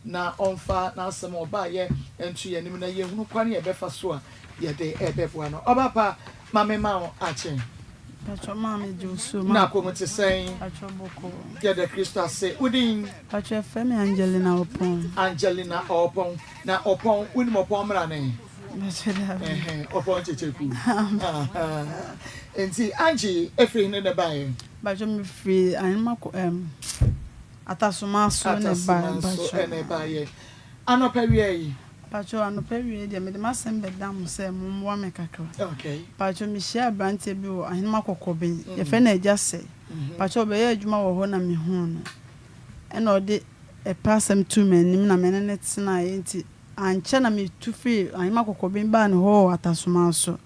na ɔmfa n'asɛm a ɔbaeɛ nto yɛn anim na yɛhunu kwan a yɛbɛfa so a yɛde bɛboa no. Ɔba pa, ma me ma wo akye. Patrɔ maame gye wo so. Na kɔm te sɛn? Patrɔ bɔkɔɔ. Yɛda Kristo ase. Wo din? Patrɔ yɛfrɛ me Angelina Ɔpɔn. Angelina Ɔpɔn. Na Ɔpɔn, wonim Ɔpɔn mmra ne? Patrɔ daabi. Ɛhɛn, Ɔpɔn Kyekyeku. Nti Angie efiri hene na ɛbaeɛ? Patrɔ mefiri Ahenema kɔ ɛm. Atasoma so na ɛbaeɛ Atasoma so mpakyɛw. na ɛbaeɛ. Anɔpa wia yi. Mpakyɛw anɔpa wia yi deɛ mede m'asɛm bɛda mo sɛ mommoa me kakra. Okay. Mpakyɛw mehyiaa abranteɛ bi wɔ Ahenema Kɔkɔben, yɛfrɛ no Agya Sɛe. Mpakyɛw ɔbɛyɛɛ adwuma wɔ hɔ na mehuu no. Ɛna ɔde ɛpɛ asɛm too m'anim na me ne no tenaeɛ nti ankyɛ na metu firii Ahenema Kɔkɔben baa ne hɔ wɔ Atasoma so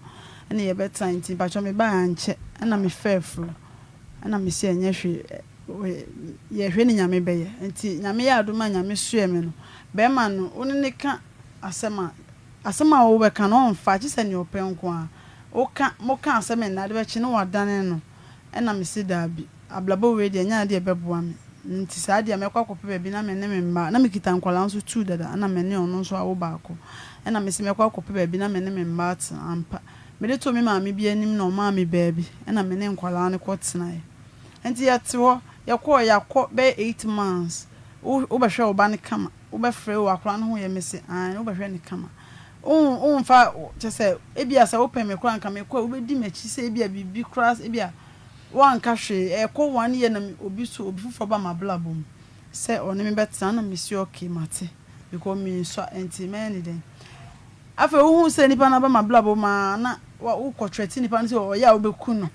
ɛna yɛbɛtenaeɛ nti mpakyɛw mebaeɛ ankyɛ ɛna mefaa afuro ɛna mese ɛnyɛ hwee Yɛhwɛ ne Nyame bɛyɛ. Nti Nyame yɛ adom a Nyame soɛ me no, bɛɛma no wo ne no ka asɛm a, asɛm a wo bɛka no ɔnfa gye sɛ nea ɔpɛ nko ara. Wo ka, mo ka asɛm nnɛ ade bɛkye no wadane no. Ɛna me se daabi, ablabɔ wei deɛ ɛnyɛ adeɛ a ɛbɛboa me. Nti saa deɛ mɛkɔ akɔpɛ baabi na me ne me mma, na me kita nkwadaa nso two dada, ɛna me ne ɔno nso awo baako. Ɛna me se mɛkɔ akɔpɛ baabi na me ne me mma atena. Ampa, mede too me maame bi anim na ɔmaa me baabi, ɛna me ne nkwadaa no kɔ tenaeɛ. Nti yɛte hɔ, yɛkɔɔ yɛakɔ bɛyɛ 8 months, wo wobɛhwɛ wo ba no kama, wobɛfrɛ o akwadaa no ho yɛ mese aane wobɛhwɛ no kama. Wo womfa kyerɛ sɛ ebia sɛ wopɛ me koraa anka mekɔ a wobɛdi m'akyi sɛ ebia biribi koraa ebia woanka hwee, ɛkɔ one year na obi so obi foforɔ ba m'abrabɔ mu sɛ ɔne me bɛtena na mese okay mate because mensua nti mɛyɛ no dɛn. Afei wohuu sɛ nipa no aba m'abrabɔ mu a, na wokɔtrɛte nipa no sɛ ɔyɛ a wobɛku no.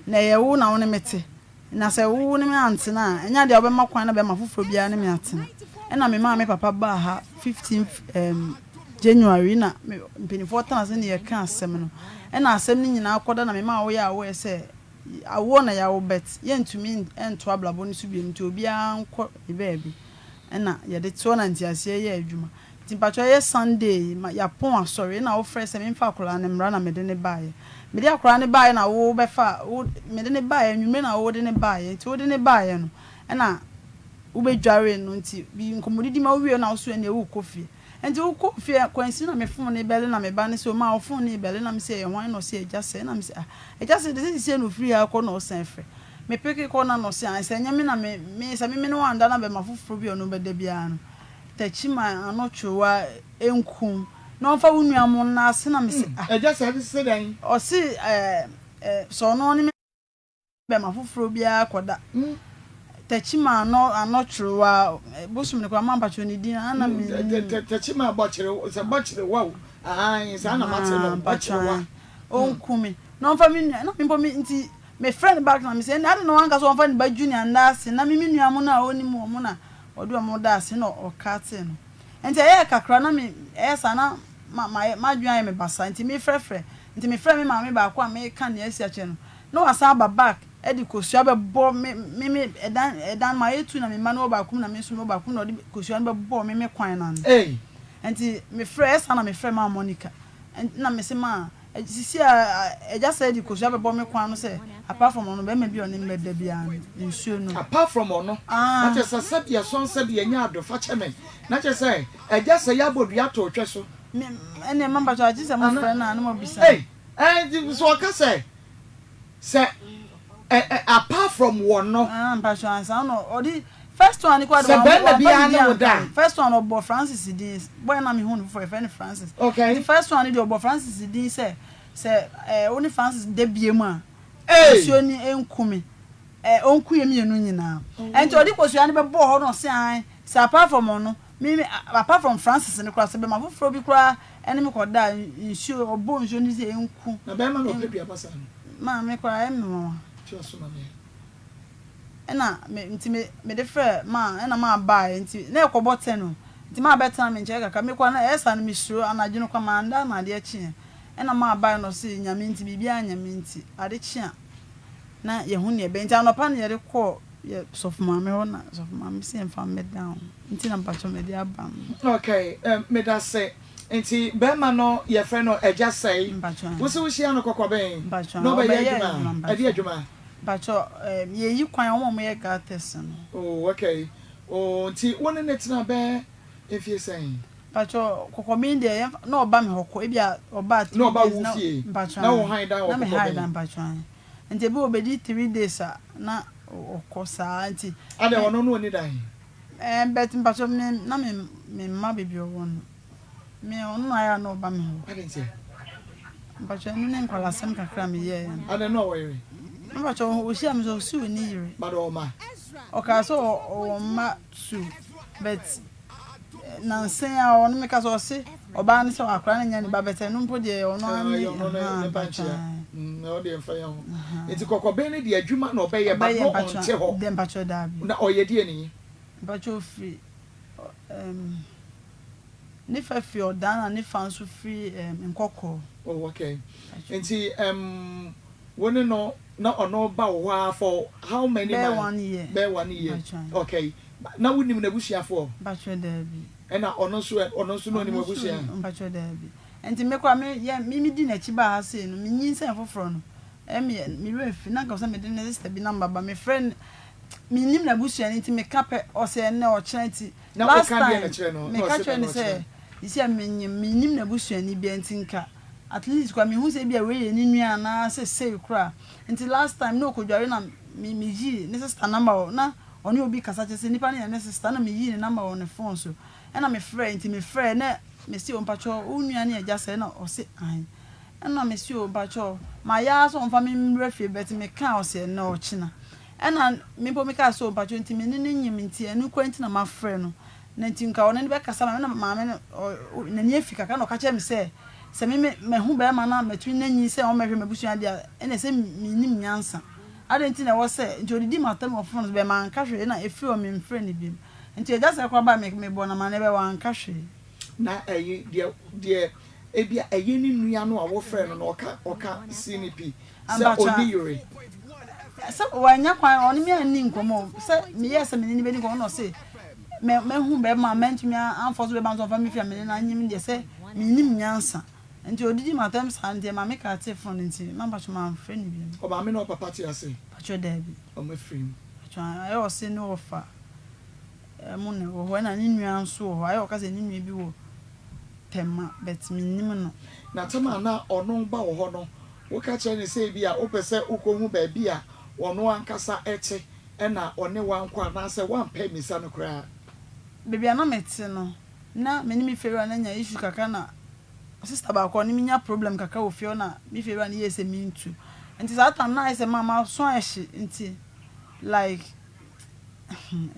Na ɛyɛ wo na wo ne me te. Na sɛ wo ne me antena a, ɛnyɛ adeɛ a wobɛma kwan na bɛrima foforɔ biara ne me atena. Ɛna memaa me papa baa ha 15th um, January na me mpanimfoɔ tena ase ne yɛka asɛm no. Ɛna asɛm no nyinaa kɔda na memaa woyɛ aware sɛ awoɔ na yɛawo but yɛntumi nto abrabɔ no so bio nti obiara nkɔ ne baabi. Ɛna yɛde toɔ na nteaseɛ yɛ adwuma. Nti mpakyɛw ɛyɛ Sunday yi ma yɛapɔn asɔre na wo frɛ sɛ memfa akwadaa no mmra na mede no baeɛ. Mede akwadaa no baeɛ na wo bɛfa wo mede no baeɛ anwummere na wode no baeɛ nti wode no baeɛ no ɛna wobɛdwaree no nti bi nkɔmmɔdidi ma wowie na wo so ɛneɛ worekɔ fie. Nti wokɔɔ fie kwansin na me phone no rebɛle na me ba no sɛ omaa wo phone no rebɛle na mese ɛyɛ hwan na ɔse agya sɛ na mese ah agya sɛ de sɛ sesie na ofiri ha kɔ na ɔsan frɛ me peke kɔ na na ɔse ah sɛ ɛnyɛ me na me me sɛ me me ne wo anda na bɛma foforɔ bi a ɔno bɛda biara no Takyi ma ano twewa nkum na ɔmfa wo nua mo nna ase na mese ah. Agya sɛ se dɛn? Ɔse eh eh sɛ ɔno ɔne me bɛma foforɔ biara kɔda. Takyi ma ano ano twerewa bosom no koraa ma mpakyɛw ne din ana me nim. Takyi ma bɔkyere sɛ bɔkyerewa o ahan saa na mate no bɔkyerewa. Ɔnku me na ɔmfa me nua na me mpo me nti me frɛ no back na me sɛ ɛnde adɛn na wanka sɛ ɔmfa ne ba junior nna ase na me me nua mo no a ɔnim wɔn na Ɔde wɔn daa ase na ɔkatee no. Nti ɛyɛɛ kakra na me ɛyɛ saa na ma mayɛ m'adwene ayɛ me basaa nti mefrɛfrɛ nti mefrɛɛ me maame baako a meka nea asi akyerɛ no na wasan aba back de kosua bɛbɔ me me me ɛdan ɛdan no mayɛ tu na me mma no wɔ baako mu na me nso mewɔ baako mu na ɔde kosua no bɛbɔɔ me me kwan no ano Ei! nti mefrɛ ɛyɛ saa na mefrɛ maa Monica na mese maa Sisi a agya sɛɛ de kosua bɛbɔ me kwan no sɛ apart from ɔno bɛrima bi a ɔne me bɛda biara no nsuo no. Apart from ɔno na kyerɛ sɛ sɛdeɛ sɔn sɛdeɛ nya ado fa kyɛ me na kyerɛ sɛ agya sɛe abɔ dua to twɛ so. Me ɛnneɛ mma mpakyɛw agye sɛ mo frɛ no a na mo abisa no. Ei ɛɛ nti sɛ ɔka sɛ Sɛ ɛ ɛ apart from wɔ no. Ah mpakyɛw ansa na ɔde first one no koraa de Sɛ wamfa bɛɛma wamfa biara ne ne din wo da anka a. ho first one ɔbɔ Francis din boy no a mehu no foforɔ yɛfrɛ no Francis Okay. nti first one no deɛ ɔbɔ Francis din sɛ sɛ ɛɛ wo ne Francis da biem a Ei! nsuo no nku me ɛɛ ɔnku yɛn mmienu nyinaa ɛnti ɔde kosua no bɛbɔɔ hɔ na ɔse ae sɛ apart from ɔno me me apart from Francis no koraa sɛ bɛma foforɔ bi koraa ɛne me kɔdaa nsuo, ɔbɔɔ nsuo no sɛ ɛnku. Na bɛrima na ɔpɛ duaba saa no. Maame koraa ɛyɛ me nwanwa. Tua so ma me. Ɛna me nti me mede frɛ maa ɛna maa baeɛ nti na ɛkɔbɔ ten o nti maa bɛtena me nkyɛn kakra me kɔ na ɛyɛ saa no me suro anadwo no koraa manda na adeɛ kyeeɛ ɛna maa baeɛ na ɔse Nyame nti biribiara nyɛ me nti ade kye a na yɛhu nea ɛbɛyɛ nti anɔpa na yɛde kɔɔ yɛ sɔfo maame hɔ na sɔfo maame se yɛmfa mmɛda ho nti na mpakyɛw mede aba no. Okay, medase. Nti bɛɛma no yɛfrɛ no Agya Sɛe. Wo se wo hyia no kɔkɔben Mpakyɛw, na ɔbɛyɛ ɔbɛyɛ adwuma adwuma a? Ɛdeɛ mpakyɛw. adwuma? Mpakyɛw, yɛyi kwan, wɔn a wɔyɛ gutters no. Oh okay, oh nti wo ne no tena bɛɛ. Mfie sɛn? Mpakyɛw kɔkɔben deɛ yɛnfa na ɔba me hɔ kɔ ebia ɔba Na 3 ɔba days wo na fie? mpakyɛw Na wo ae han dan wɔ na me hae kɔkɔben? dan mpakyɛw ae nti ebi wɔ ɔbɛdi 3 days a na ɔkɔ saa nti Adɛn me ɔno no ɔnni dan? ɛɛ but mpakyɛw me na me me mma baabi ɔwɔ no me ɔno na ayɛ a na ɔba me hɔ. Adɛn ntia? Mpakyɛw ɛno ne nkwalasɛm kakra a me yɛɛ no. Adɛn na ɔwɔ yere? Mpakyɛw ɔhyia me sɛ ɔsi ɔnni yere. But ɔwɔ mma? Ɔkaa sɛ ɔwɔ mma two but nansa yi ara ɔne me kasa ɔse ɔbaa no sɛ akwadaa no nyɛ ne ba but ɛno mpo deɛ ɔno ara ne Ɛyɛ ɔno ne ahaa ne ba mpakyɛw nkyea. ae. Ɛno deɛ mfa yɛn ho. Ahaa. Nti kɔkɔben no deɛ adwuma na ɔbɛyɛ but Ɔbɛyɛ no mpakyɛw ɔnte hɔ. dɛ mpakyɛw daabi. Na ɔyɛ deɛ ni? Mpakyɛw ofiri ɛɛm ne fa firi ɔdan na ne fa nso firi ɛɛm nkɔkɔɔ. Oh okay. Mpakyɛw. Nti ɛɛm wo ne no na ɔno ba wo hɔ ara for how many Bɛyɛ months? one year. Bɛyɛ one year. Mpakyɛw. Okay. Na wonim n'abusuafoɔ? Mpakyɛw daabi. Ɛna ɔno nso ɛ, ɔno nso na Ɔno ɔnim nso w'abusua? mpakyɛw daabi. Nti me koraa me yɛ me me di n'akyi baa ha sei no, me nyinsɛn foforɔ no, ɛyɛ me me werɛ fi, na anka ɔsɛ mede ne sister bi number ba, me frɛ no, me nnim n'abusua no nti me ka pɛ, ɔsɛ ɛnnɛ ɔkyena nti, Na last woka deɛn na time kyerɛ no me na ka ɔse kyerɛ dɛn no na sɛ ɔkyena? sisi a me nyem, me nnim n'abusuani biara nti nka at least koraa me hu sɛ ebia wei yɛ ne nua anaa sɛ sei koraa, nti last time na ɔkɔdware na me me yii ne sister number wɔ na ɔne obi kasa kyerɛ sɛ nipa no yɛ ne sister na meyii ne number wɔ ne phone so ɛna me frɛɛ nti me frɛɛ na mese o mpakyɛw wo nua ne agya sɛɛ na ɔse ahe ɛna mese o mpakyɛw mayɛ ara sɛ ɔmfa me mmra fie but me kaa ɔse ɛnɛ ɔkyena ɛna me mpo me kaa sɛ o mpakyɛw nti me ne no nyim nti ɛno koraa nti na mafrɛ no na nti nka ɔne no bɛkasa ma me na maame no n'ani afi kakra na ɔka kyerɛ me sɛ sɛ me mahu bɛrima na matumi nanyin sɛ ɔmmɛhwɛ m'abusua deɛ a ɛna sɛ mennim nyansa Adɛn nti na ɛwɔ sɛ, nti ɔdidi m'atɛm wɔ fon so, bɛ manka hwee, na ɛfiri hɔ memfrɛ no biom. Nti agya sɛɛ koraa baa me mebɔɔ no amaneɛ bɛ wanka hwee. Na ɛyi deɛ deɛ ebia ɛyɛ ne nua no a wofrɛ no no ɔka ɔka sii no pi sɛ Ampakyɛ ɔnni yere. sɛ wannya kwan ɔne me anni nkɔmmɔ o, sɛ meyɛɛ sɛ me ne no bɛdi nkɔmmɔ na ɔse mɛ mahu bɛrima a mantumi amfɔ so bɛrima nso ɔmfa me fie a me ne no anyem deɛ sɛ mennim nyansa. Nti odidi m'atɛm saa nti ɛma me katee phone no nti ma mpakyɛ manfrɛ no biom. Ɔmaame ne ɔpapa te ase? Mpakyɛ daabi. Ɔmo afiri mu. Mpakyɛ ayɛ ɔse ne ɔfa ɛmo na ɛwɔ hɔ ɛna ne nua nso wɔ hɔ ayɛ ɔka sɛ ne nua bi wɔ Tema but mennim no. Na tam a na ɔno ba wɔ hɔ no woka kyerɛ no sɛ ebia wopɛ sɛ wokɔhu baabi a ɔno ankasa te ɛna ɔne wo ankɔ anaasɛ woampɛ ammisa no koraa? Baabi a na mete no na me ne me fiewura no anya issue kakra na sister baako ɔne me nya problem kakra wɔ fie hɔ na me fiewura no yɛɛ sɛ mentu nti saa time no na ayɛ sɛ ma m'aso ayɛ hye nti like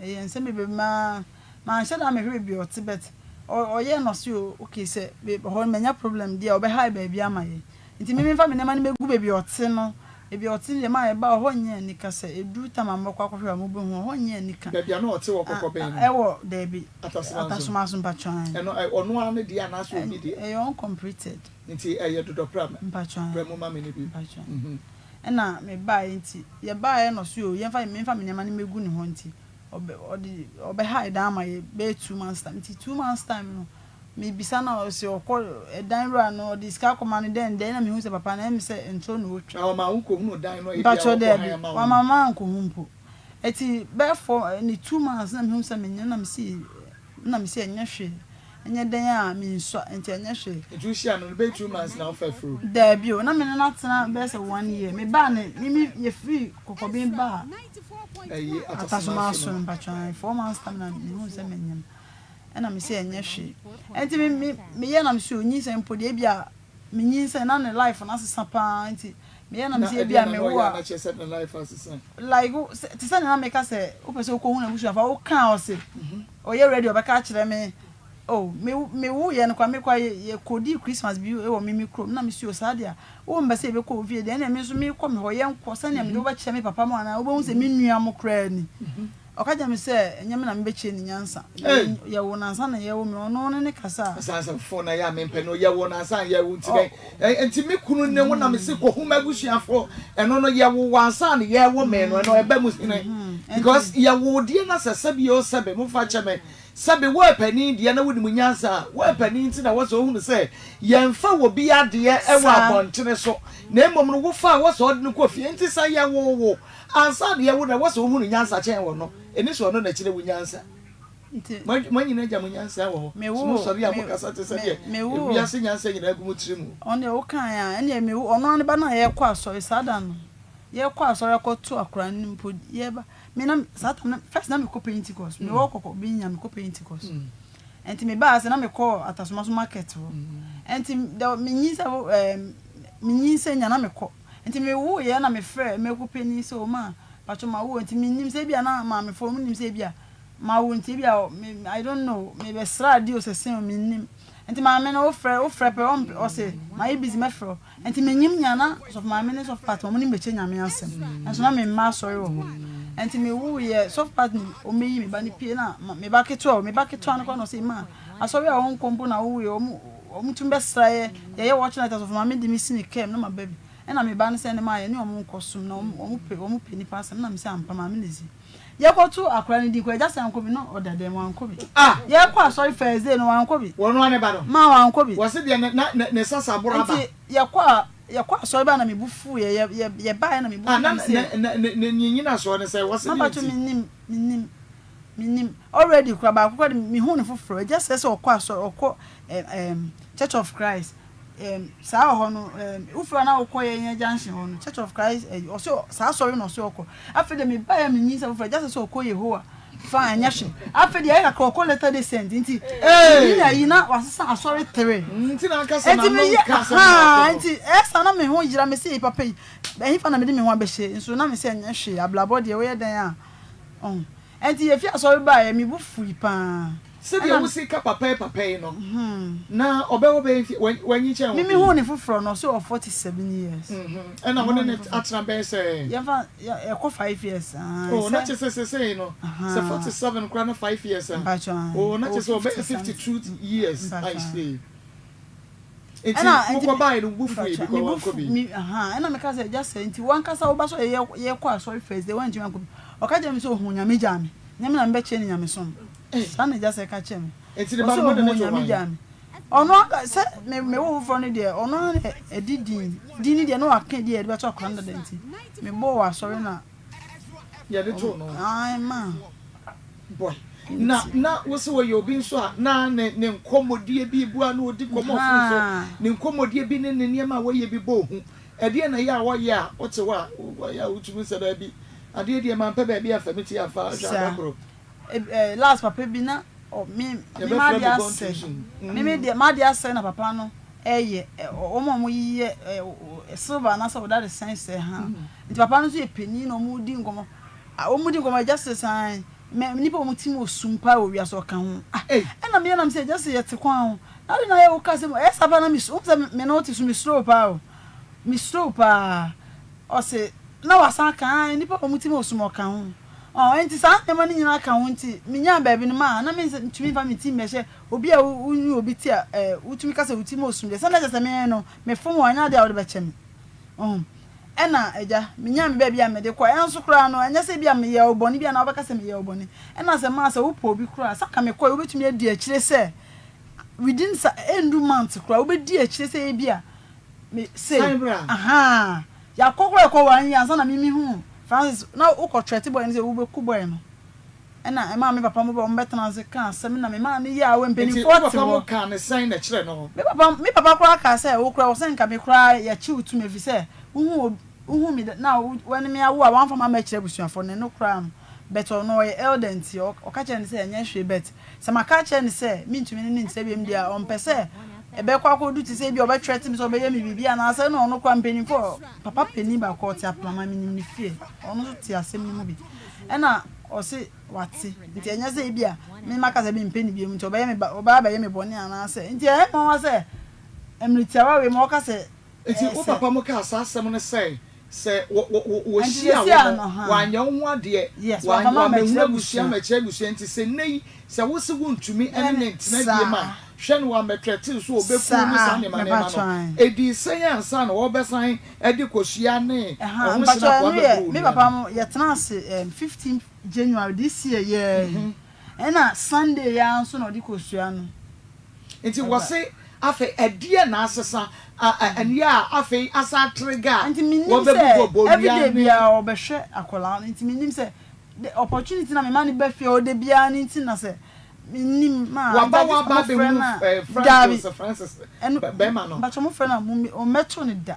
ɛyɛ nsɛm bebree ma manhyɛ da mehwɛ baabi a ɔte but ɔyɛɛ no ɔse o okay sɛ hɔ no manya problem deɛ a ɔbɛhae baabi ama yɛn Nti me memfa me nneɛma no mɛgu baabi a ɔte no, baabi a ɔte no deɛ maa yɛbaa hɔ nyɛ anika sɛ ɛduru tam a mobɛkɔ akɔhwɛ a mobɛhu ɛhɔ nyɛ anika. Baabi a na ɔte wɔ Kɔkɔbɛn no? Ɛwɔ daabi, Atasoma nso? Atasoma so mpakyɛw ae. Ɛno ɛ, ɔno ara ne deɛ anaasɛ obi deɛ? Ɛyɛ uncompleted. Nti ɛyɛ dodɔpra me, Mpakyɛw ae. brɛ mo ma me no bi. Mpakyɛw. Mhm. Ɛna mebaeɛ nti, yɛbaeɛ na ɔse oo yɛmfa, memfa me nneɛma no mɛgu ne hɔ nti, ɔbɛ, ɔde, ɔbɛhae dan ama yɛ bɛyɛ 2 months time. Nti 2 months time no, Mebisa no a, ɔse ɔkɔ dan wura no, ɔde sika akɔma no dɛn dɛn na mehu sɛ papa no ɛyɛ me sɛ ntoro na ɔtwa. Na ɔmaa wo kɔhunuu dan no a ebia Mpakyɛw wɔkɔ daabi, han ama wo wamma no? mankɔhu mpo. Ɛti bɛyɛ four ne 2 months na mehu sɛ menyem na mese na mese ɛnyɛ hwee, ɛnyɛ dɛn a mensua nti ɛnyɛ hwee. Nti wohyiaa no no bɛyɛ 2 months na wofa afuru? Daabi o, na me ne no atena bɛyɛ sɛ one year. Mebaa ne, me me yɛfiri Kɔkɔben baa Ɛyi Atasoma Atasoma so so no no. mpakyɛw ae, 4 months time na mehuu sɛ menyem. Ɛna me se ɛnyɛ hwee. Ɛnti me me meyɛ na me se onyinsɛn mpo deɛ ebia me nyinsɛn na ne life no asesa paa nti meyɛ na me Na se ɛdeɛn ebia na me na wo ɔyɛ a a na kyerɛ sɛ ne life asesa? Like wo sɛ te sɛ nea na meka sɛ wopɛ sɛ wokɔhu n'abusuafo a woka a ɔse ɔyɛ ready ɔbɛka akyerɛ me oh me me woyɛ no koraa me koraa yɛ yɛkɔdii Christmas bi wɔ me me kurom na me se oh saa deɛ a wompɛ sɛ yɛbɛkɔ wo fie deɛ ɛnneɛ me nso mekɔ me hɔ yɛnkɔ sɛnea mede wo bɛkyerɛ me papa mo anaa wobɛhu sɛ me nua mo koraa ni. Ɔka kyerɛɛ me sɛ, Ɛnyɛ me na mebɛkyerɛ no nyansa. Yɛwoo no ansa na yɛrewo me. Ɔno ne ne kasa a. Asansafo na ɛyɛ a mempɛ no. Yɛwoo no ansa na yɛrewo nti dɛn nti me kunu ne wo na mese kɔhu m'abusuafo. Ɛno no yɛwo wo ansa na yɛrewo me no ɛno ɛba mu hene because yɛwo deɛ na sɛ sɛbi o sɛbi momfa nkyɛ me sɛbi wo ɛpanin deɛ na wonim nyansa a wo ɛpanin nti na wɔ sɛ ohunu sɛ yɛmfa wɔ bi adeɛ ɛwɔ abɔntene so na mmom no wofa a wɔ sɛ ɔde no kɔ fie nti sɛ yɛwo wo Ansa na yɛwo no, ɛwɔ sɛ wohu no nyansa kyɛn ɔno. Ɛni sɛ ɔno na ɛkyerɛ wo nyansa. Nti. Mo anyina agya mo nyansa wɔ hɔ. Me So mo woo, sɔre a me, mo kasa te sɛ me, deɛ me woo. ewiase nyansa nyinaa gu mo tiri mu. Ɔno deɛ wo kaeɛ a, ɛnneɛ me wo, ɔno ara ne ba no a yɛrekɔ asɔre saa da no, yɛrekɔ asɔre akɔto akwadaa no mpo, yɛreba, me na saa tam no, first na mekɔ Pentecost, mewɔ kɔkɔ bi nya mekɔ Pentecost. Nti me baa ase na mekɔ Atasomaso market hɔ. Nti da me nyinsɛn wo ɛɛ me nyinsɛn nya na mekɔ. Nti me wo yɛ na me frɛ mako panin sɛ o ma patro ma wo nti me nim sɛ ebia na maame fo ɔmo nim sɛ ebia ma wo nti ebia me I don't know me bɛ sra adi o sɛ sɛn o me nim. Nti maame no wo frɛ wo frɛ pɛ ɔmpɛ ɔse ma yɛ busy mɛfrɛ wo. Nti menyim nyia na sɔfo maame ne sɔfo Pat wɔn ne me bɛkyɛ Nyame asɛm nso na me mma asɔre wɔ hɔ nti me woo yɛ sɔfo Pat ne ɔmɛyi me ba no pie na me ba ketewa o me ba ketewa no koraa na ɔsɛ ma asɔre a wɔn nkɔ mpo na wo yɛ wɔn wɔn tumi bɛsra yɛ yɛyɛ watch night asɔfo maame de me si ne kaa mu na ma ba bi ɛna me ba no sɛ ne ma yɛ ne wɔn nkɔ som na wɔn wɔn pɛ wɔn pɛ nipa asɛm na me sɛ ampa maame na ezi Yɛkɔto akora no din koraa, agya sɛ ankɔ bi na ɔda dɛm, wankɔ bi. Ah! Yɛkɔ asɔre first day no, wankɔ bi. Wɔn ara ne ba no. Ma wankɔ bi. Wɔse deɛ ne na ne ne sasaboro aba. Nti yɛkɔ a yɛkɔ asɔre baa na me bo fuiɛ, yɛ yɛ yɛbaeɛ na me bo Ah, fui na na me ne se. ne ne ne nyinasoɔ ne sɛ, wɔse deɛ Mampakyɛ nti. mennim, mennim, mennim. Already koraa baako koraa de mehuu no foforɔ, agya sɛ sɛ ɔkɔ asɔre ɔkɔ ɛm ɛm Church of Christ. Erm saa wɔ hɔ no erm wofiri hɔ na wokɔ yɛn yɛn junction hɔ no church of Christ ɛyi ɔse saa asɔre na ɔse ɔkɔ afei deɛ mebaeɛ a menyin sɛ foforɔ agya sɛ sɛ ɔkɔ Yehowa fa ɛnyɛ hwe afei deɛ ɛyɛ kakra ɔkɔ latter day saint nti meyi na yi na wasesa asɔre tere Nti na anka sɛ nti n'ano meyɛ nka asɛm baako ahaa no. nti ɛsa na me ho yera me se papa yi ɛhefa na mede me ho abɛhyɛ nso na me sɛ ɛnyɛ hwee abrabɔ deɛ woyɛ dɛn a ɔho nti yɛfi asɔre baeɛ me bo fui paa. Sɛdeɛ Ɛna. wosi ka papayi papayi no, na ɔbɛwɔ bɛyɛ mfe, wanyin kyɛn wo Me pii? mehuu no foforɔ no, ɔse ɔwɔ 47 years. Ɛna wo Mehuu ne no no foforɔ. atena bɛyɛ sɛ? Yɛmfa, yɛ, ɛkɔ 5 years, ae, Oh, na sɛ. kyerɛ sɛ sesei no, sɛ Ahaa. 47 koraa na 5 years a, Mpakyɛw, ae, oh, na ɔwɔ kyerɛ sɛ ɔbɛyɛ 50 something. 52 years, Mpakyɛw, I ae. see. Nti Ɛna, nti mokɔ me, baeɛ no, wo bo fuiɛ mpakyɛw, because me bo wankɔ fu, bi? me, ahaa, ɛna meka sɛ, agya sɛ, nti w'ankasa wo ba sɛ yɛ, yɛkɔ asɔre first day, wantumi ankɔ bi. Ɔka kyerɛɛ me sɛ ohuu Nyame gyaa me, nyɛ me na mebɛkyerɛ no nyamesom. Saa na agya sɛ ka kyerɛ me. Nti ne ba Ɔse no mode ohuu no too Onyame hwan? gyaa me. Ɔno anka sɛ me me wo foforɔ no deɛ ɔno ara na ɛdi din din no deɛ na waka din a yɛde bɛto akwadaa no dada nti me bɔɔ wɔ asɔre na Yɛde too no. Ae ma. Boy. Na Nti. na wo se ɔyɛ obi nso a na ne ne nkɔmmɔdie bi bu a na ɔdi nkɔmmɔ ɔfon so. Haa. Ne nkɔmmɔdie bi ne ne nneɛma a wɔyɛ bi bɔ hu. Ɛdeɛn na ɛyɛ a wɔyɛ a wote hɔ a wɔyɛ a wotumi sɛ daabi adeɛ deɛ mampɛ baabi amfa me ti amfa hwɛ Saa. ada koro. Eh last papa bi na ɔ me me Yɛbɛfrɛ m'adeɛ me gone asɛe too soon. me me deɛ m'adeɛ asɛe na papa no ɛyɛ wɔn a wɔyeyɛ ɛ silver anaasɛ wɔda de sɛn sɛ ha nti papa no nso yɛ panin na wɔn di nkɔmɔ wɔn di nkɔmɔ agya sɛ san mɛ nipa wɔn ti mu osum paa wɔ wiase ɔka ho ah ɛna meyɛ nam sɛ agya sɛ yɛte kwan ho na ade na ayɛ wo ka sɛ ɛyɛ saa paa na me wɔn sɛ me ne wo te so me suro paa o me suro paa ɔse na wasan aka ae nnipa a wɔn ti mu osum ɔka ho ɔɔ enti saa nneɛma no nyinaa ka ho nti menyaa baabi no maa na mentumi mfa me ti mmɛhyɛ obi a wo ne obi te a ɛɛ wotumi ka sɛ wo ti mu osum deɛ sɛ na kyerɛ sɛ me no mefom wo a ɛnyɛ adeɛ a wode bɛkyɛ me ɔho ɛna agya menyaa me baabi a mede kɔ ɛnso koraa no ɛnyɛ sɛ bi a meyɛɛ wo bɔne bi anaa wobɛka sɛ meyɛɛ wo bɔne ɛna sɛ maa sɛ wopɛ obi koraa sɛ anka mekɔe wobɛtumi adi akyire sɛ within sa ɛndu month koraa wobɛdi akyire sɛ ebi a Me se, San bra. Ahaa, yɛakɔ koraa yɛkɔ one year ansa na me mehuu Francis, na wokɔ threat boy no sɛ wobɛku boy no, ɛna ɛmaa me papa mo ba wɔn bɛtena ase kaa asɛm na memaa no yɛɛ aware, Nti mpaninfoɔ wo te papa mo hɔ. kaa no sɛn na ɛkyerɛ no? Me papa, me papa koraa kaa sɛ wo koraa wɔ sɛ nka me koraa yɛkye wo tum ɛfiri sɛ wohuu ob, wohuu me da, na wo, wo ne me awo a woamfa m'ammɛkyerɛ abusuafoɔ no, ɛno koraa no, but ɔno ɔyɛ elder nti ɔka kyerɛɛ no sɛ ɛnyɛ hwee but Sɛ maka akyerɛ no sɛ mentumi ne no ntena bio deɛ a, ɔmpɛ sɛ ɛbɛkɔ akɔdu te sɛ ebia ɔbɛthreaten me sɛ ɔbɛyɛ me biribi anaasɛ ɛna ɔno koraa mpanimfoɔ, papa panin baako ɔte Aprama, menim ne fie, ɔno nso te asɛm no mu bi. Ɛna ɔse wate, nti ɛnyɛ sɛ ebia me maka sɛ mempɛ no bio nti ɔbɛyɛ me ba, ɔbɛba abɛyɛ me bɔne anaasɛ, nti ɛyɛ me nwanwa sɛ mmerɛ tiawa wei mu ɔka sɛ Nti wo ɛsɛ. papa mo kaa saa asɛm no sɛ sɛ wɔ wɔ wɔ Nti wɔhyia seesei wo a no no ha. wanyɛ wo ho adeɛ, Yes, wan wamfa wammɛhunu mammɛkyerɛ abusua abusua. ammɛkyerɛ abusua nti sɛ nnɛ yi sɛ wo se wontumi ne Ɛne no ntena biom a saa. hwɛ no wammɛtrɛtee so ɔbɛku wo ne saa Saa, nneɛma nneɛma mepakyɛ no. ae. Ɛdii sɛn ansa na wɔbɛsan de kosua ne Ɛha, ɛho mpakyɛ hyena ɛno akoa yɛ bɛboro wo me nua papa no? mo yɛtena ase ɛɛm 15 January this year yɛɛ yi, ɛna Sunday yi ara nso na ɔde kosua no. Nti Ɛba. wɔse afei ɛdeɛn na asesa a ɛneɛ a afei asan atrigger a Nti mennim wɔbɛbobɔ sɛ bɔnnua everyday ne. biara ɔbɛhwɛ akwadaa no nti mennim sɛ the opportunity na mema no ba fie hɔ da biara no nti na sɛ. Mennim ma Waba nti agye sɛ waba mofrɛ abɛhu no a eh, Frank daabi sɛ Francis ɛno bɛrima no. mpakyɛ mofrɛ no a mo ɔmmɛto no da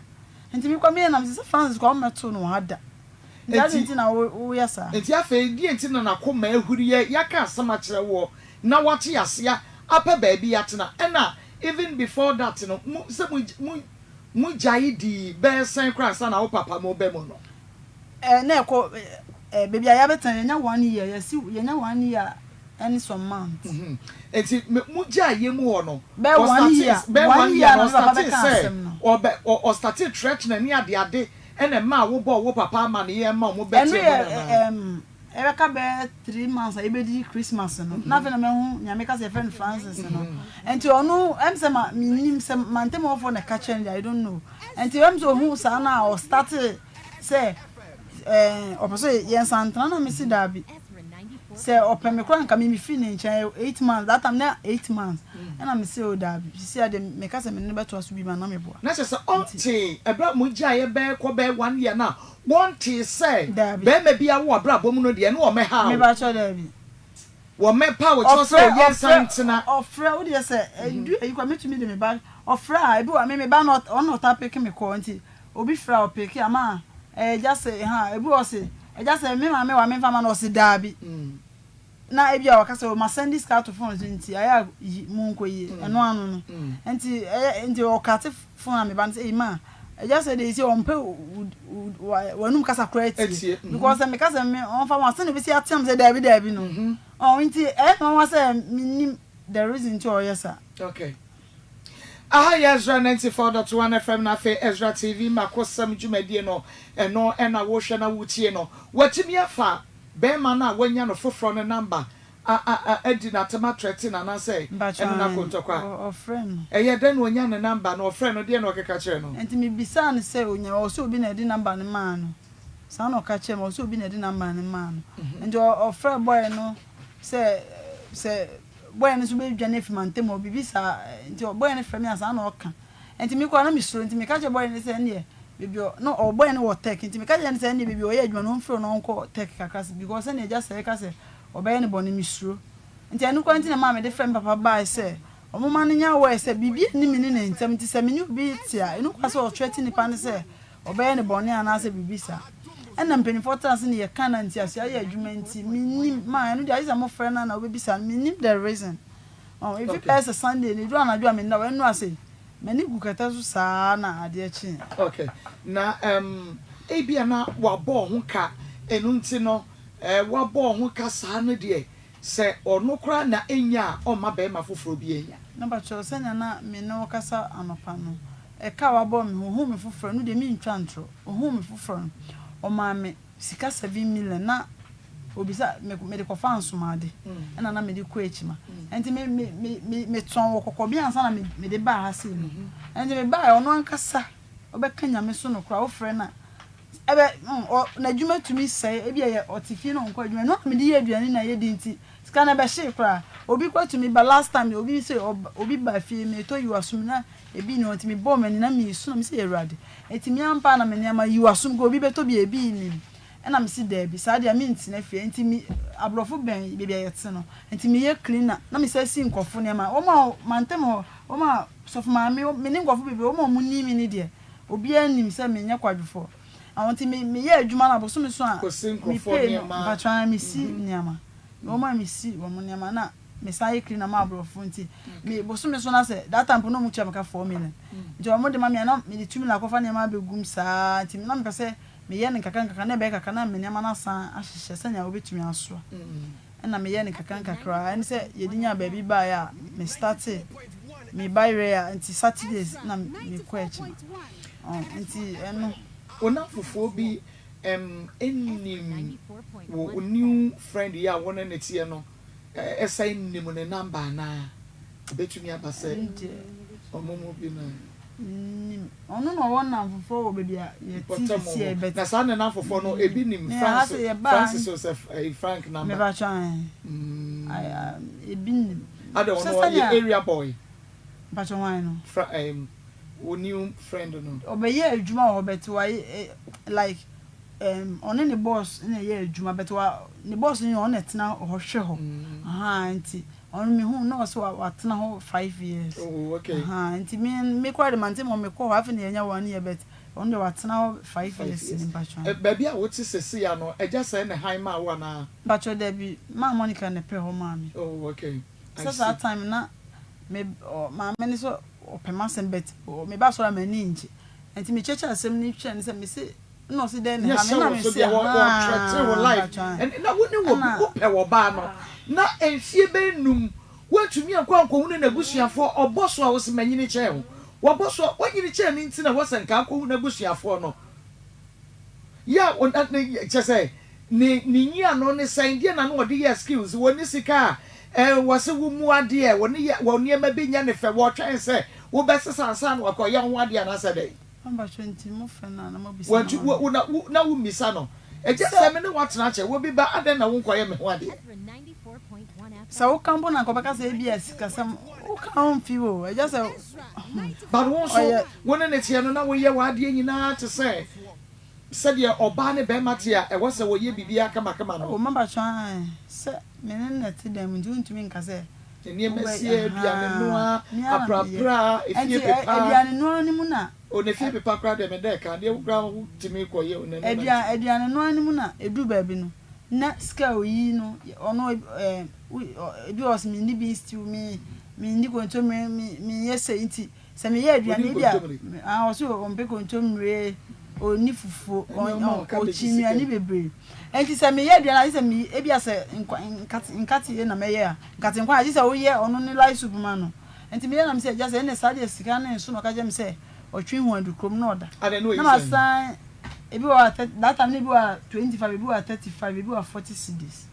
nti mekɔ meyɛ na mese sɛ Francis koraa ɔmmɛto no wɔ ha da nti adɛn Nti nti na wo woyɛ saa. nti afei deɛ nti na n'akoma ahuriɛ yɛaka asɛm akyerɛ woɔ na wate aseɛ apɛ baabi atena ɛna even before that no mo sɛ mo mo mo gyae dii bɛyɛ sɛn koraa ansa na wo papa mo ba mu no. Eh na ɛkɔ eh baabi a yɛabɛtena yɛanya one year yɛasi yɛanya one year ɛne some months. Nti mo gyae yɛ mu hɔ no Bɛyɛ one ɔstartee year bɛyɛ one one year year na no me papa ɔstartee bɛka sɛ asɛm no. ɔbɛ ɔstartee threatening ne ade ade ɛna ɛmaa wo bɔɔ wo papa amaneɛ ma ɔmo Ɛno bɛteɛ mu yɛ no anaa? ɛɛm ɛbɛka bɛyɛ 3 months a yɛbɛdi Christmas no na afei na mahu nea meka sɛ yɛfrɛ no Francis no. Nti ɔno ɛm sɛ ma mennim sɛ mantam hɔfoɔ na ɛka kyerɛ no deɛ, I don't know. Nti ɛm sɛ ɔhu saa no a ɔstartee sɛ ɛɛ ɔpɛ sɛ yɛnsan ntena na mese daabi. Sɛ ɔpɛ me koraa nka me mefiri ne nkyɛn 8 months, that time na 8 months, ɛna mese o daabi, sisi a deɛ meka sɛ me ne no bɛtoa so bi ma na meboa. Na kyerɛ sɛ Nti ɔntee ɛberɛ a mo gyaeɛ bɛyɛ kɔ bɛyɛ one year no a wɔntee sɛ daabi. bɛrima bi awo abrabɔ mu no deɛ ne wɔmmɛha wo. Mebakyɛ daabi. Wɔmmɛpa wo kyɛw sɛ Ɔfrɛ o yɛnsan ɔfrɛ ntena. Ɔfrɛ wo deɛ sɛ ɛdu ayi koraa mɛtumi de me ba ɔfrɛ a ebi wɔ me me ba no ɔno na ɔtaa pick me call, nti obi frɛ a ɔpick ama a ɛgya sɛ ha ebi wɔ se ɛgya sɛ me maame wa memfa ma no, ɔse daabi. Na ebi a waka sɛ o ma send sika ato phone so nti ayɛ a yi mu nkɔ yie ɛno ano no nti ɛyɛ nti ɔkate phone a me ba no sɛ eyi ma ɛgya sɛ de sɛ ɔmpɛ w'anum kasa koraa tie Etie. Because sɛ meka sɛ me ɔmfa ma sɛ na obesi ateam sɛ daabi daabi no ɔn nti ɛyɛ nwanwa sɛ menim the reason nti ɔyɛ saa. Okay. Aha yɛ Ezra 94.1 FM na afei Ezra TV Makosɛm dwumadie no, ɛno ɛna wohwɛ na wotie no. Watumi afa bɛrima no a wanya no foforɔ no number a a a adi n'atam athreaten no anaasɛ Mpakyɛ ɛne no akɔ ntɔkwa? Ɔfrɛ no. Ɛyɛ dɛn na onya ne number no? Ɔfrɛ no deɛ na ɔkeka kyerɛ no? Nti mebisaa no sɛ onya ɔwɔ sɛ obi na ɛde number no maa no. Saa na ɔka kyerɛ me, ɔwɔ sɛ obi na ɛde number no maa no. Nti ɔfrɛ boy no sɛ boy no nso bɛdwane afi mantam hɔ biribi saa, nti boy no frɛ me a saa na ɔka. Nti me koraa na mesuro, nti meka kyerɛ boy no sɛ ɛnneɛ baabi ɔ na ɔ boy no wɔ tech, nti meka kyerɛ no sɛ ɛnneɛ baabi a ɔyɛ adwuma no ɔmfrɛ no na ɔnkɔ tech kakra because sɛnea agya sɛ ɛka sɛ ɔbɛyɛ no bɔne, mesuro. Nti ɛno koraa nti na maa mede frɛ me papa bae sɛ ɔmoma no nya aware sɛ biribi nni me ne ne ntam, nti sɛ me ne obi te a ɛno koraa sɛ ɔthreaten nipa no sɛ ɔbɛyɛ no bɔne anaasɛ biribi saa. Ɛna mpanimfoɔ tena ase ne yɛka na nti ase ayɛ adwuma, nti mennim ma ɛno deɛ agye sɛ mofrɛ no na wobɛbisa no, mennim the reason. Ɔn efi bɛyɛ sɛ Sunday no ɛduru anadwo a menna hɔ ɛno ase m'ani gu kɛtɛ so saa na adeɛ kyeeɛ. Okay. Na ebia na wabɔ ho ka, ɛno nti no wabɔ ho ka saa no deɛ sɛ ɔno koraa na ɛnya a ɔmma bɛrima foforɔ bi anya. Na bakyerɛ sɛnea na me ne wo kasa anɔpa no, ɛka a wabɔ me ho, ohuu me foforɔ no deɛ mentwa ntorɔ, ohuu me foforɔ no ɔmaa me sika 7 million na obisa me mede kɔfa nsomade ɛna na mede kɔ akyima, nti me me me me metɔn wɔ kɔkɔbea ansa na me mede baa ha sei no. Nti me baa ɔno ankasa ɔbɛka Nyame so no koraa wofrɛ no a ɛbɛ ɔ n'adwuma tumi sɛe, ebi ɛyɛ ɔte fie na ɔnkɔ adwuma no na mede yɛ aduane na yɛdi, nti sika no ɛbɛhyee koraa. Obi koraa tumi ba, last time obi sɛ obi ba fie metɔ yi wasom na ebi ni hɔ, nti mebɔɔ m'ani na mesu na mesɛ Awurade nti me ampa na me nneɛma yi wasom koraa obi bɛtɔ bi a ebi nim, ɛna mesi daabi saa deɛ mentena fie, nti me aborɔfo bɛn baabi a yɛte no, nti meyɛ cleaner na mesɛ si nkɔfo nneɛma wɔn a mantam hɔ, wɔn a sɔfo maame me ne nkɔfo bebree wɔn a wɔn nim me ne deɛ obiara nim sɛ menyɛ kwadwofoɔ ɛwɔ, nti me meyɛ adwuma no abosome so a Kɔsi me nkurɔfoɔ pay no nneɛma. Mpatwa mesi nneɛma wɔn a mesi wɔn nneɛma na mesan yɛ cleaner ma aborɔfo, nti me bosome so na sɛ that time po na ɔmo tua me ka 4 million, nti ɔmo de ma me a na mede 2 million akɔfa nneɛma abɛgum saa, nti na mepɛ sɛ meyɛ no nkakra nkakra na ɛbɛyɛ kakra na me nneɛma no asan ahyehyɛ sɛnea wobɛtumi asoa, ɛna meyɛ no nkakra nkakra, ɛne sɛ yɛde nya baabi baeɛ a me starte me bayerɛ a, nti Saturdays na mekɔ akyi nti ɛno. Wo namfofoɔ bi ɛnim wo new friend yi a wo ne ne teɛ no, ɛsɛn nim ne number anaa ɛbɛtumi aba sɛ ɔmo mu bi na Nim ɔno na ɔwɔ namfofoɔ wɔ baabi a yɛte mpɔtam sisi hɔ bɛt na saa ne namfofoɔ no ebi nim Ne ha Francis sɛ yɛbaa Francis sɛ Frank number. Mebatwa ebi nim. Ade Sɛ ɔno ɔyɛ sɛnea area boy. Mpatwa hwan no? Fra wo new friend no. Ɔbɛyɛ adwuma wɔ hɔ but wayɛ like ɔne ne boss na ɛyɛ adwuma, but wa ne boss no ɔno na ɛtena hɔ hwɛ hɔ. Ahan nti Ɔno me hu no na ɔse watena hɔ 5 years. Oh, okay. Ahaa, nti me me koraa de mante ma mekɔ hɔ afei na yɛanya 1 year, but ɔno deɛ watena hɔ five 5 years years. ni, mpatwɔ. Baabi a wote sɛsi ya no, agya sɛɛ ne han maa wo anaa? Mpatwɔ, dabi, maa Monica ne pɛ hɔ maa me. Oh, okay. I Sɛ saa see. time na me maame ne so ɔpɛ m'asɛm, but me ba sɔrɔ a m'ani ngye, nti mekyerɛkyerɛ asɛm no kyerɛ no sɛ mese na ɔse dɛn ne Nyɛ ha me sɛ na wo so mese deɛ wɔtrɛte wo haa life mpatwɔ. ɛne na wo ne wɔ bi Ɛna wopɛ wɔ baa no na mfie bɛyɛ 5 woantumi ankɔ ankɔhunu n'abusuafoɔ. Ɔbɔ so a wo sɛ manyini kyɛn wo, wɔbɔ so a woanyini kyɛn no, nti na wɔ sɛ nka akɔhu n'abusuafoɔ no yɛ a kyɛ sɛ ne nyiano ne sɛn deɛ na no ɔde yɛ skills wɔ ne sika a wɔ se wo mu adeɛ wɔ ne yɛ wɔ nneɛma bi nyɛ ne fɛ, wɔtwɛn sɛ wobɛsesa ansa na wakɔyɛ ho adeɛ anaasɛ dɛn? Mpatwɔ, nti mofrɛ no a na mobisa Wantu no ma wo me. na wo na wommisa no. Agya, Sɛ sɛ me ne wo atena akyɛ, wo bi ba, adɛn na wonkɔyɛ me ho adeɛ? Sɛ woka mpo na nka ɔbɛka sɛ ebia sikasɛm woka ho mfi o, agya, sɛ But wo nso ɔyɛ wo ne ne teɛ no na woyɛ w'adeɛ nyinaa te sɛ sɛdeɛ ɔbaa ne bɛrima te a ɛwɔ sɛ wɔyɛ biribiara kamakama O no. Mabatwa sɛ me ne no te dan mu nti wontumi nka sɛ Nneɛma wobɛ sie, aduane noa, me ara na meyɛ. aprapra, efie Nti pepa. Aduane noa no mu na O ne fie pepa koraa deɛ meda ɛka adeɛ wo koraa wotumi kɔyɛ o n'ano na ntumi. Aduane noa no mu na ɛduru baabi no na sika a oyi no ɔno ebi wɔ sɛ menni bean stew, me menni kontommire, me menyɛ sɛ, nti sɛ meyɛ Ɔni aduane ebi a nkontommire. Ah, ɔso ɔmpɛ kontommire, ɔnni fufuo. Ɛne ɔma wo cabbage Ɔkyi sika nnuane yi. bebree, nti sɛ meyɛ aduane a, gye sɛ me ebi a sɛ nkwa nkate na mɛyɛ a, nkate nkwan a, gye sɛ woyɛ ɔno ne light soup ma no. Nti meyɛ na mesɛ, agya, sɛ ɛne saa deɛ sika ne nso na ɔka kyerɛ me sɛ ɔtwe ho adu kurom na ɔda Adɛn na na ɔyi sɛn? masan ebi wɔ hɔ a that time na ebi wɔ a 25, ebi wɔ a 35, ebi wɔ a 40 cedis,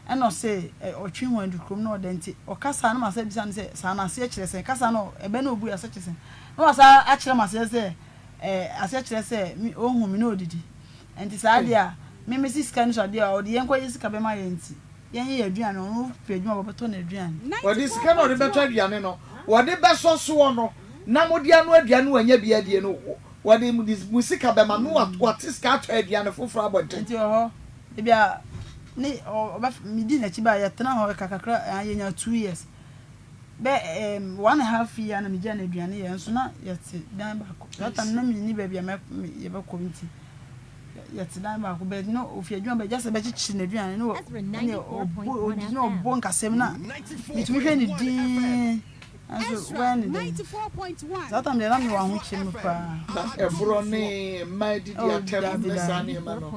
ɛna ɔsɛ ɔtwe ho adu kurom na ɔda. Nti ɔkasa na masan bisa no sɛ saa na aseɛ kyerɛ sɛn, kasa no ɛbɛ na obu aseɛ kyerɛ sɛn, na wasan akyerɛ me aseɛ sɛ aseɛ kyerɛ sɛ me ohu me na odidi. Nti saa deɛ a me me si sika no so adeɛ a ɔde yɛn kɔ yɛ sika bɛma yɛn, nti yɛn yɛ aduane, ɔno pɛ adwuma a wɔbɛtɔ no aduane. Wɔde sika na ɔde bɛtɔ aduane no, wɔde bɛsɔ soɔ no na mode ano aduane no wanya bi adie no, wɔde mo sika bɛma no, wate sika atɔ aduane foforɔ abɔnten. Nti wɔ hɔ ebi a ne ɔbɛ medi n'akyi ba yɛtena hɔ kakrakra a yɛnya 2 years bɛ 1.5 year na megya no aduane yɛ nso na yɛte dan baako. That time na menni baabi a mɛ yɛbɛkɔ, nti yɛte dan baako bɛɛ na ofi adwuma bɛ gya sɛ bɛkyekyere n'aduane ne ɛne ɔbɔ ɔdi na ɔbɔ nkasɛm na metumi hwɛ ne din nso wɛn ne dɛn. Saa time deɛ na mewɔ ahokyere mu paa. Na ɛborɔ ne mmaa didi Oh, atɛm dabi ne saa dabi. nneɛma no.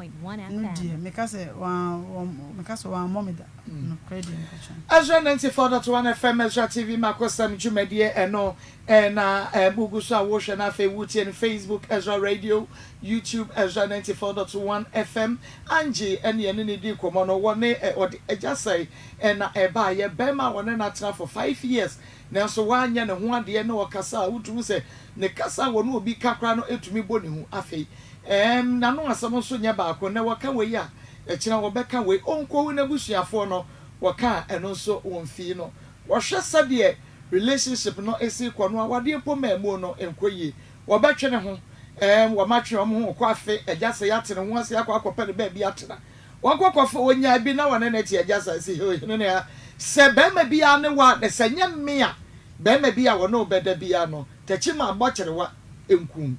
No deɛ meka sɛ wammɔ me da, nokorɛ deɛ meka kyerɛ. Ezra 94.1 FM, Ezra TV, Makosɛm dwumadie ɛno ɛna ɛbugu so a wohwɛ no. Afei wotie no Facebook Ezra Radio, YouTube Ezra 94.1 FM. Angie ɛne ɛne ne di nkɔmmɔ no, wɔne ɔde agya sɛe ɛna ɛbaayɛ bɛrima a wɔne no atena for 5 years nanso wanyɛ ne ho adeɛ, ne ɔkasa a wotumi sɛ ne kasa a wɔne obi ka koraa no ɛtumi bɔ ne hu. Afei n'ano asɛm nso nyɛ baako na wɔka wei a ɛkyerɛ wɔbɛka wei, ɔnkɔhu n'abusuafoɔ no, wɔka a ɛno nso wɔn fii no. Wɔhwɛ sɛdeɛ relationship no esi kɔ no, awadeɛ mpo maamuo no nkɔ yie, wɔbɛtwe ne ho wɔmatwe wɔn ho kɔ afe. Agya sɛ yɛate ne ho ase akɔ akɔpɛ ne baabi atena, wɔnkɔ kɔfo onyaa bi na wɔne ne te. Agya sɛ si hene ne ha sɛ bɛrima biara ne wa ne sɛ nyɛ mmea bɛrima bi a wɔne wo bɛda biara no tɛkyi ma abɔkyerewa nkum.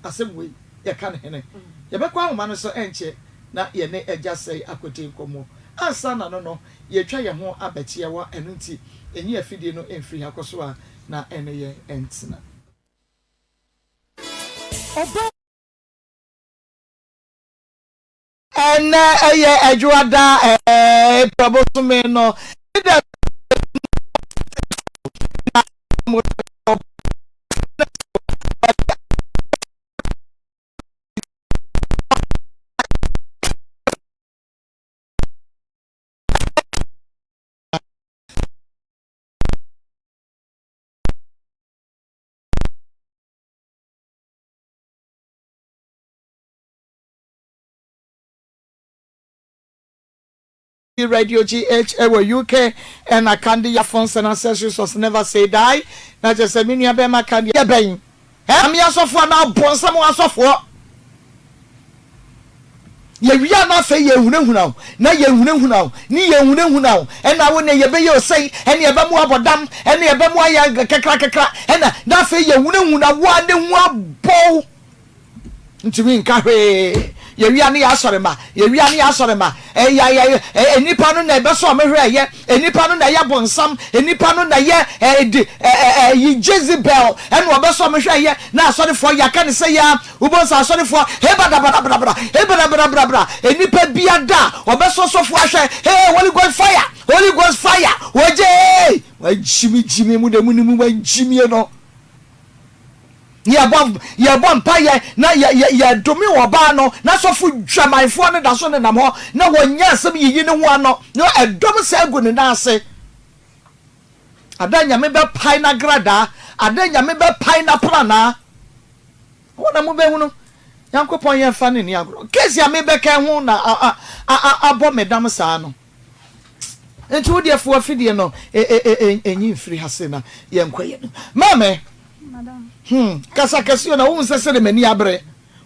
Asɛm wei yɛka ne hene. Yɛbɛkɔ ahoma no so ɛnkyɛ na yɛne agya sɛe akɔdi nkɔmmɔ. Ansa na no yɛtwa yɛn ho abɛkyeɛ wa, ɛno nti ɛnyi afidie no mfiri ha kɔ so a na ɛne yɛn ɛntena. Ɔba. Ɛnɛ ɛyɛ adwoada April bosome no ne da na mo. Radio GH ɛwɔ UK ɛna Candy Phones and Accessories was never say die, na kyerɛ sɛ me nua bɛrima Candy yɛ bɛn ɛ ame asɔfoɔ na abɔnsam asɔfoɔ. Yɛwie a na afei yɛrehunahuna wo, na yɛrehunahuna wo, ne yɛrehunahuna wo, ɛna wo ne yɛbɛyɛ wo sɛi, ɛne yɛbɛma wo abɔ dam, ɛne yɛbɛma wo ayɛ kakrakakra, ɛna na afei yɛhunahuna wo a ne ho abɔ wo. Ntumi nka hwee. Yɛwie a ne yɛ asɔre ma, yɛwie a ne yɛ asɔre ma. Ɛyɛ ɛyɛ nnipa no na ɛbɛsɔ ɔmo hwɛ ɛyɛ, nnipa no na ɛyɛ bonsam, nnipa no na ɛyɛ ɛdi ɛyi Jezebel, ɛna ɔbɛsɔ ɔmo hwɛ ɛyɛ, na asɔrefoɔ yɛaka ne sɛ yɛ Wobɛhu sɛ asɔrefoɔ, hei badabrabra, hei badabrabra, nnipa bia da a wɔbɛsɔ sɔfoɔ ahwɛ, hei Holy Ghost fire, Holy Ghost fire, wɔgye hei, wɔagyimi gyimi mu de mu ne mu wɔagyimie no. Yɛbɔ yɛbɔ mpaeɛ na yɛ yɛ yɛdome ɔbaa no na sɔfo dwamanfoɔ no da so nenam hɔ na wɔnyɛ asɛm yiyi ne ho ano na ɛdɔm sɛ agu ne nan ase. Ada Nyame bɛpae n'agradaa, ada Nyame bɛpae n'apranaa. Hɔ na mobɛhunu Nyankopɔn yɛmfa no nni agorɔ. Case a mebɛka ho na abɔ me dam saa no. Nti wo deɛ fo afidie no ɛnyi mfiri ha se na yɛnkɔ yɛn anim. Maame, hmm, kasa kɛse o na wohu sɛ sɛdeɛ m'ani abere.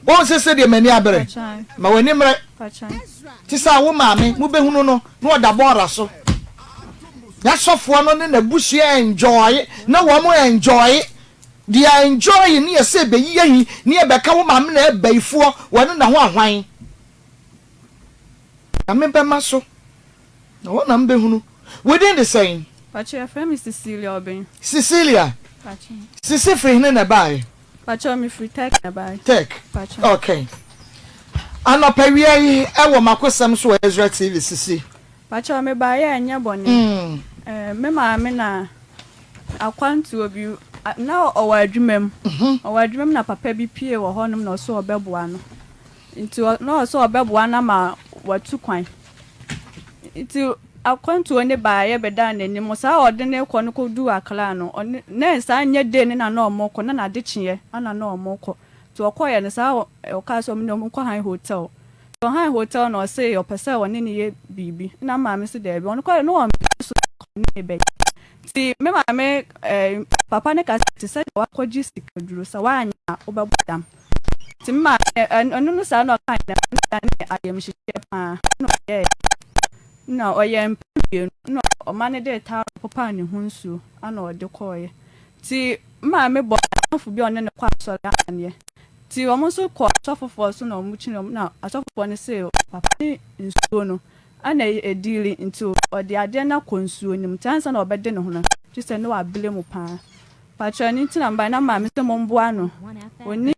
Wohu sɛ sɛdeɛ m'ani abere. Ma w'ani mmere. Te sɛ a wo maame mobɛhunu no na ɔda bɔɔla so. N'asɔfoɔ no ne n'abusua enjoy na wɔn enjoy. Deɛ enjoy ne yɛ sɛ ɛbɛyi ahi ne ɛbɛka wo maame na ɛbayifoɔ wɔne na ho ahwan. Nyame bɛma so na hɔ na mobɛhunu. Wo din de sɛn? Pakyɛ yɛfrɛ me Cecilia Obeng. Cecilia. Pakyɛ. Sisi firi hene na ɛbaeɛ? Pakyɛ me firi Turk na ɛbaeɛ. Turk. Pakyɛ. Okay. Anɔpa wia yi ɛwɔ makosɛm so wɔ Ezra TV Sisi. Pakyɛ me baeɛ ɛnyɛ bɔne. Eh, me maame na akwantuo bi na ɔwɔ adwuma mu. Ɔwɔ adwuma mu na papa bi pie wɔ hɔnom na ɔsɛ ɔbɛboa no. Nti na ɔsɛ ɔbɛboa no ama watu kwan. Nti akwantuo no baeɛ bɛdaa n'anim. Saa a ɔde no rekɔ no kɔduu Accra no, ɔne na saa nyɛ day no na na wɔrekɔ, na n'adekyeeɛ na na wɔrekɔ. Nti ɔkɔeɛ no, saa ɔkaa sɛ ɔmo ɔmo nkɔ Han Hotel. Nti ɔhan hotel na ɔse ɔpɛ sɛ ɔne no yɛ biribi. Ɛna me maame se daabi. Ɔno koraa deɛ na ɔmpene so sɛ ɔne no bɛyɛ. Nti me maame eh, papa no ka sɛ te sɛ deɛ woakɔgye sikaduro, sɛ woanyɛ a wobɛbɔ dam. Nti me maame ɛno no saa na ɔkaeɛ no, ɛma no danee ayamhyehyeɛ paa. Ɛna ɔyɛeɛ. Ɛna ɔyɛɛ mpɛn mmienu. Ɛna ɔma no de towel popaa ne ho nsuo ɛna ɔde kɔeɛ. Nti me maame bɔɔ n'adamfo bi a ɔne no kɔ asɔre amanneɛ. Nti wɔn nso kɔɔ asɔfofoɔ so na wɔkyinii wɔn na asɔfofoɔ no see papa ne nsuo no na ɛdiili nti ɔde adeɛ no akɔ nsuo no mu nti ansa na ɔbɛde ne ho no gye sɛ ne wabere mu paa. Pakyɛ ɛno nti na mebaeɛ na maame sɛ momboa no ɔnni.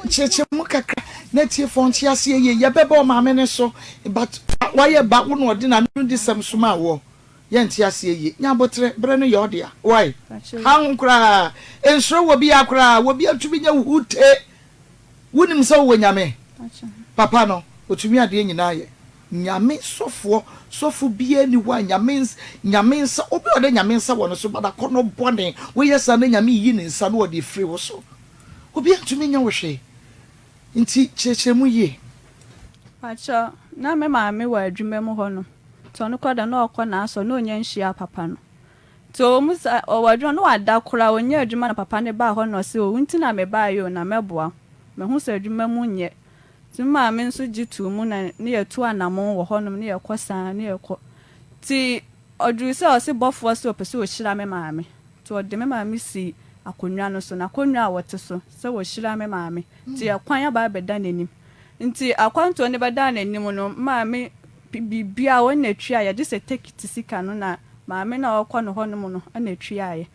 Kyerɛkyerɛ mu kakra na atiefoɔ nte aseɛ yie. Yɛbɛba ɔmaame no so but wayɛ ba wo na ɔde n'ano di sɛm somaa woɔ. Yɛnte aseɛ yie. Nya aboterɛ, berɛ no yɛ wo dea. Wai? Ha ho koraa. Nsuro wɔ biara koraa. Wɔ biara tumi nyɛ wo hutee. Wonim sɛ wowɔ Nyame? Papa no, ɔtumi adeɛ nyinaa yɛ. Nyame sɔfoɔ, sɔfo biara nni hɔ a Nyame, Nyame nsa, obi a ɔde Nyame nsa wɔ ne so, but akɔnnɔ bɔne, woyɛ saa na Nyame yi ne nsa na ɔde firi wo so. Obiara ntumi nyɛ wo hwee. Nti kyerɛkyerɛ mu yie. Pakyɛ, na me maame wɔ adwuma mu hɔ nom, nti ɔno koraa deɛ na ɔkɔ n'asɔre, na ɔnnya nhyiaa papa no. Nti ɔwɔ mu saa, ɔwɔ adwuma, na wada koraa, ɔnnya adwuma na papa no baa hɔ na ɔse, o wo nti na mebaeɛ o, na mɛboa wo. Mahu sɛ adwuma mu nyɛ. Nti me maame nso gye too mu na ne yɛtu anamon wɔ hɔnom ne yɛkɔ saa ne yɛkɔ. Nti ɔduruu sɛ ɔse bɔfoɔ se ɔpɛ sɛ ɔhyira me maame. Nti ɔde me maame sii akonnwa no so, n'akonnwa a ɔte so sɛ ɔhyira me maame. Nti ɛkwan aba abɛda n'anim. Nti akwantuo no bɛdaa n'anim no, me maame biribiara ɔno na ɛtuaeɛ gye sɛ tekiti sika no na maame no a ɔkɔ no hɔnom no na ɛtuaeɛ.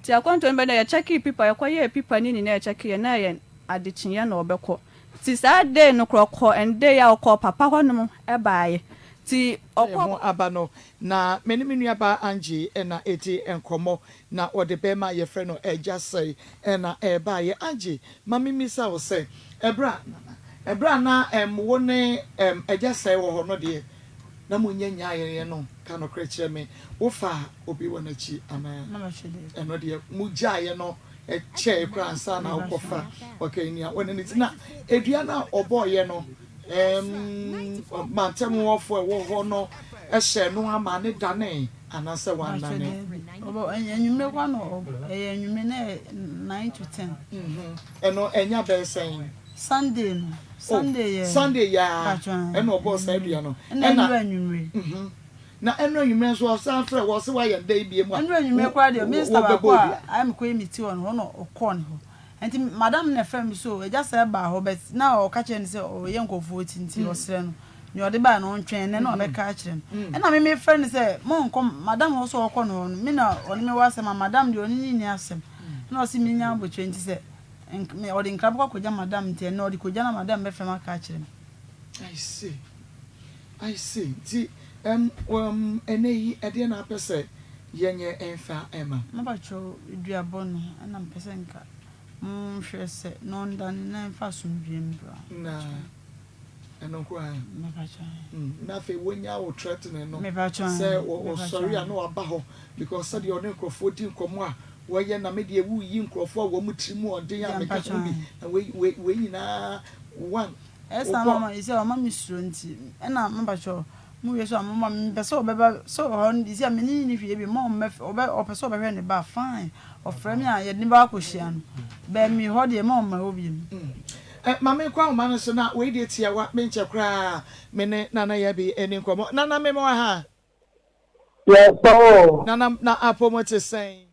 Nti akwantuo no bɛda, yɛkyɛkee pipa, yɛkɔyɛɛ pipa no nyinaa yɛkyɛkeeɛ na ɛyɛ adekyeeɛ na ɔbɛkɔ. Nti saa day no koraa ɔkɔɔ and day a ɔkɔɔ papa hɔ nom baeɛ nti ɔkɔɔ. Ho aba no, na me ne me nuabaa Angie na ɛredi nkɔmmɔ, na ɔde barima a wɔfrɛ no Agya Sɛe na ɛrebaeɛ. Angie, ma memmisa wo sɛ, ɛberɛ a, Nana, ɛberɛ a na wo ne Agya Sɛe wɔ hɔ no deɛ, na monnya nnyaeɛ no, ka nokorɛ kyerɛ me, wofaa obi wɔ n'akyi anaa? Ɛno deɛ, mogyaeɛ no Ɛkyɛe koraa ansa na wokɔfa okay nea wɔne ne ti na dua no a ɔbɔeɛ no ɛɛm mantam hɔfoɔ a ɛwɔ hɔ no hyɛɛ no ama ne danee. Anaasɛ Mpakyɛ wannane? daabi. Ɔbɔ anwummerɛ koraa na ɔ ɛyɛ anwummerɛ na ɛyɛ 9 to 10. Ɛno ɛnya bɛyɛ sɛn? Sunday no. Oh, Sunday yɛ. Sunday yi ara Mpakyɛ ɛna ɔbɔɔ saa dua no. Ɛna Ɛna ɛnura anwummerɛ. Na ɛnura anwummerɛ nso ɔsan frɛ wɔ sɛ wayɛ nda yi bie mu a Ɛnura anwummerɛ koraa deɛ, minister wɔbɛbɔ baako a dua. ayɛ me kɔyɛ me ti wɔ no hɔ na ɔkɔɔ ne hɔ. Nti madam na ɛfrɛ me so agya sɛ ɛbaa hɔ, but na ɔka kyerɛ no sɛ ɔyɛ nkurɔfoɔ ti nti ɔsrɛ no nea ɔde baa no ɔntwɛn nnɛ na ɔbɛka akyerɛ no. Ɛna me mefrɛ no sɛ monkɔ madam hɔ sɛ ɔkɔ no hɔ no, me na ɔne me wɔ asɛm a madam deɛ ɔne ne nni asɛm. Ɛna ɔse menya abotire nti sɛ ɔde nkra bɛkɔ akɔgya madam, nti ɛnnɛ ɔde kɔgya na madam bɛfrɛ me aka akyerɛ me. I see. I see. Nti ɛnɛ yi ɛdeɛ na apɛ sɛ yɛnyɛ ɛmfa ɛma? Mabakyɛw, duabɔ no ɛna mpɛ sɛ nka monhwɛ sɛ na ɔndane na ɛmfa asomdwie mbra. Na ɛno nko ara? Mepakyɛw. Na afei wonya wo threatening no Mepakyɛw. sɛ wɔsɔre a na waba hɔ, because sɛdeɛ ɔne nkurɔfoɔ di nkɔmmɔ a wɔyɛ na me deɛ woyi nkurɔfoɔ a wɔn tiri mu ɔden a meka ho bi na wei wei wei nyinaa one. Ɛsa wokɔ no ma sɛ ɔma me suro nti ɛna mepakyɛw mo wie so a moma mepɛ sɛ ɔbɛba sɛ ɔhɔ no de sɛ me ne ne hwee bi ma ɔmmɛ ɔbɛ ɔpɛ sɛ ɔbɛhwɛ ne ba, fine, ɔfrɛ me a yɛde ne ba akɔhyia no bɛn mi hɔ deɛ ma ɔmma hɔ bio. Ma menkɔ ahoma no so na wei deɛ tiawa, menkyɛ koraa me ne Nana Yabi ani nkɔmmɔ. Nana, mema wɔ ha. Yɛsɔ o. Nana, na apɔmu te sɛn?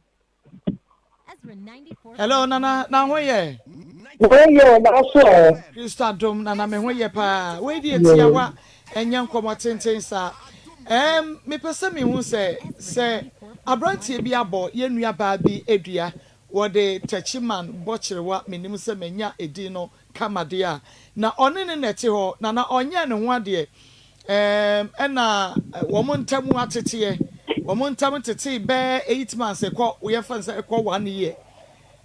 Hello Nana, na ho yɛ? Wei yɛ ɔna so ɛ. Kristo adom, Nana, me ho yɛ paa. Wei deɛ tiawa, ɛnyɛ nkɔmmɔ tenten saa. Mepɛ sɛ mehu sɛ aberanteɛ bi abɔ yɛn nua baa bi adua, wɔde Tɛkyiman bɔkyerewa, menim sɛ manya edin no kama deɛ a, na ɔne ne na ɛte hɔ. Nana, ɔnyɛɛ ne ho adeɛ ɛna wɔn ntam ateteɛ, wɔn ntam tetee bɛɛ 8 months ɛkɔ, yɛmfa no sɛ ɛkɔ one year,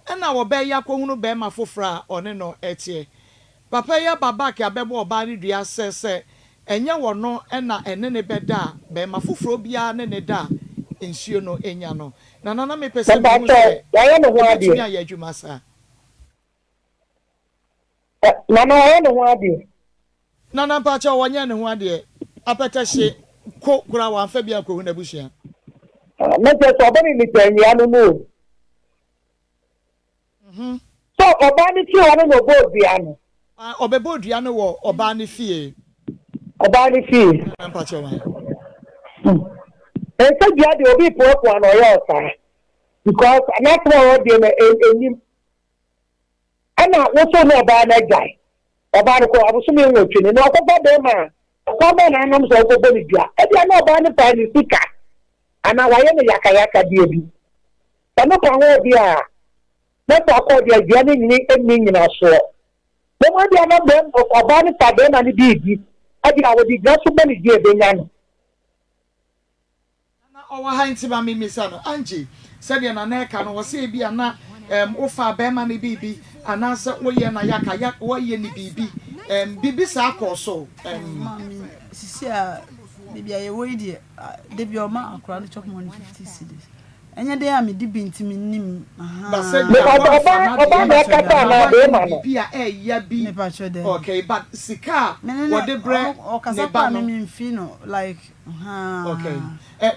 ɛna wɔbɛyɛ akɔhunu bɛrima foforɔ a ɔne no ɛteɛ. Papa yi aba back abɛbɔ ɔbaa no dua sɛ ɛnyɛ wɔ no ɛna ɛne ne bɛda a, bɛrima foforɔ biara ne ne da a, nsuo no enya no. Na Nana, mepɛ sɛ mehu Mepakyɛw, sɛ wayɛ ne ho ebɛtumi adeɛ. ayɛ adwuma saa. Nana, wayɛ ne ho adeɛ. Nana, mpakyɛw, wɔnyɛ ne ho adeɛ, apɛtɛhye ko koraa wɔamfa bi ankɔhu n'abusua. Mɛkyɛ sɛ ɔbɛ ne nipa nnua no mu o. Sɛ ɔbaa ne fie hɔ no na ɔbɔ dua no. Ah, ɔbɛbɔ dua no wɔ ɔbaa ne fie. Ɔbaa ne fie. Nana, mpakyɛw ma. Ɛnsɛ dua deɛ obi puapua na ɔyɛ ɔsaa. Because n'asɛm a ɔwɔ deɛ no enyim. Ɛna woso ne ɔbaa no agyae. Ɔbaa no kɔ abosome 8 no na ɔkɔfa bɛrima a ɔkwan bɛn na anam sɛ ɔkɔbɔ ne dua. Ebia na ɔbaa no paa ne sika anaa wayɛ no yakayaka deɛ bi. Ɛno ka ho bi a na sɛ akɔ deɛ dua no nyini nni nyinasoɔ. Na mmom ebia na bɛrima ɔbaa no fa bɛrima no biribi ɛde a wɔde gyina so bɔ ne dua ebenya no. Na ɔwɔ ha nti ma memisa no. Angie, sɛdeɛ Nana ɛka no, wɔ sɛ ebi a na wofa bɛrima no biribi anaasɛ woyɛ na yaka ya wɔyɛ ne biribi, biribi saa kɔɔ so? Maame, sisi a baabi a yɛwɔ yi deɛ, da bi a ɔma akwadaa no chop money 50 cedis. Ɛnyɛ den a mede bi nti mennim. Ba sɛ Mepa ɔbaa ɔbaa na ɛkasa anaa bɛrima no? Biribi a ɛyɛ bi. Mepakyɛ dɛ. Okay, but sika a Mene ne wɔde brɛ ɔkasa ne kɔ ba a no. me memfi no like Okay.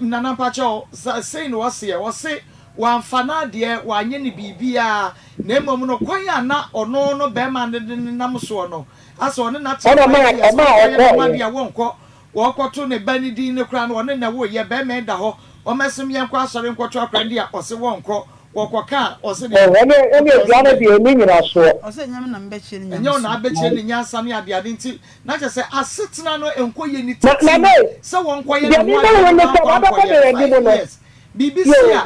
Nana, mpakyɛw, sei na ɔseɛ, ɔse wamfa n'adeɛ, wanyɛ ne biribiara, na mmom no kwan a na ɔno no bɛrima no de nenam soɔ no, asɛ ɔne n'ate Ɔna ɔma 5 years ɔma ɔnkɔyɛ ne ho ɔkɔɔyɛ. adeɛ a wɔnkɔ, wɔkɔto ne ba ne din no koraa no, ɔne na wɔyɛ bɛrima yi da hɔ, ɔmɛsom yɛnkɔ asɔre nkɔto akora no deɛ a, ɔse wɔnkɔ, wɔkɔka a, ɔse deɛ Ɛne ɛne dua no deɛ ɛni nyinasoɔ. Ɔsɛ ɛnyɛ me na mebɛkyerɛ ne ɛnyɛ wo na nyamesom. abɛkyerɛ ne nyansa ne adeade nti na kyerɛ sɛ asetena no nkɔ yɛ ne Na titiriw na ne sɛ wɔnkɔyɛ deɛ ne ho mema adeɛ wo no ne sɛ wankɔ wabɛbɔ ankɔyɛ ne n'anim five no. years biribi si Yo.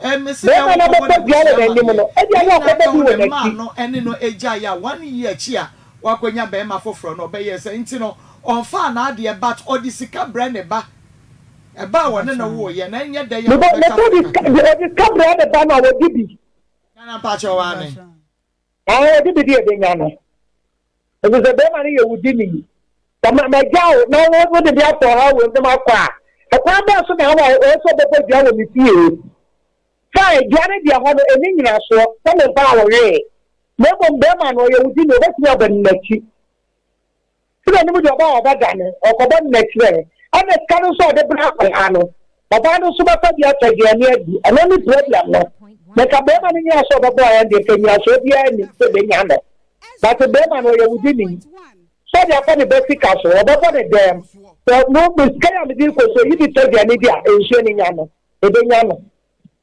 a mesi Bɛrima dɛ no wɔkɔbɔ abɛbɔ dua wɔ n'abusua n'anim amanneɛ no. Ebia ne na nyinaa ɔkɔbɔ ka bi ho wɔ ne mmaa n'akyi. no ɛne no agyaeɛ a one year akyi a wakɔnya bɛrima foforɔ no ɔbɛyɛ sɛ nti no ɔmfaa n'adeɛ, but ɔde sika brɛ ne ba ɛba a wɔne no woyɛ na ɛnyɛ dɛn a Mebɔ wɔbɛka mɛtɔ de fo sika kakra. ɔde sika brɛ ne ba no a wɔdi bi. Nana, mpakyɛw, wane. Ah, wɔde bi de ebenya no. Ɛfiri sɛ bɛrima no yɛ wo di ni. Sɛ ma magya wo na wo wode bi akɔ ha wɔ nsɛm akɔ a, ɛkwan bɛn so na awa ɛwɔ sɛ ɔbɛbɔ dua wɔ me fie? Fine, dua no deɛ hɔ no ɛni nyinasoɔ sɛ me ba a wɔwee. Na mmom bɛrima no ɔyɛ wo di ni, ɔbɛtumi abɔ ne n'akyi. Sɛ n'anim deɛ ɔba a ɔbɛdane, ɔkɔbɔ ne n'akyi ɛ. Ɛna sika no nso a ɔde brɛ akwadaa no. Ɔbaa no nso bɛfa bi atɔ aduane adi. Ɛno ne problem no. Na nka bɛrima no nyaa sɛ ɔbɛbɔ ayɛ deɛ nka nyinasoɔ biara nnim sɛ bɛnya no. But bɛrima no ɔyɛ wo dini. Sɛ ɔde afa ne ba sika so, ɔbɛbɔ ne dɛm. Sɛ mo me sika yi a mede rekɔ so yi bi tɔ aduane di a, nsuo no nya no. Ɛbɛnya no.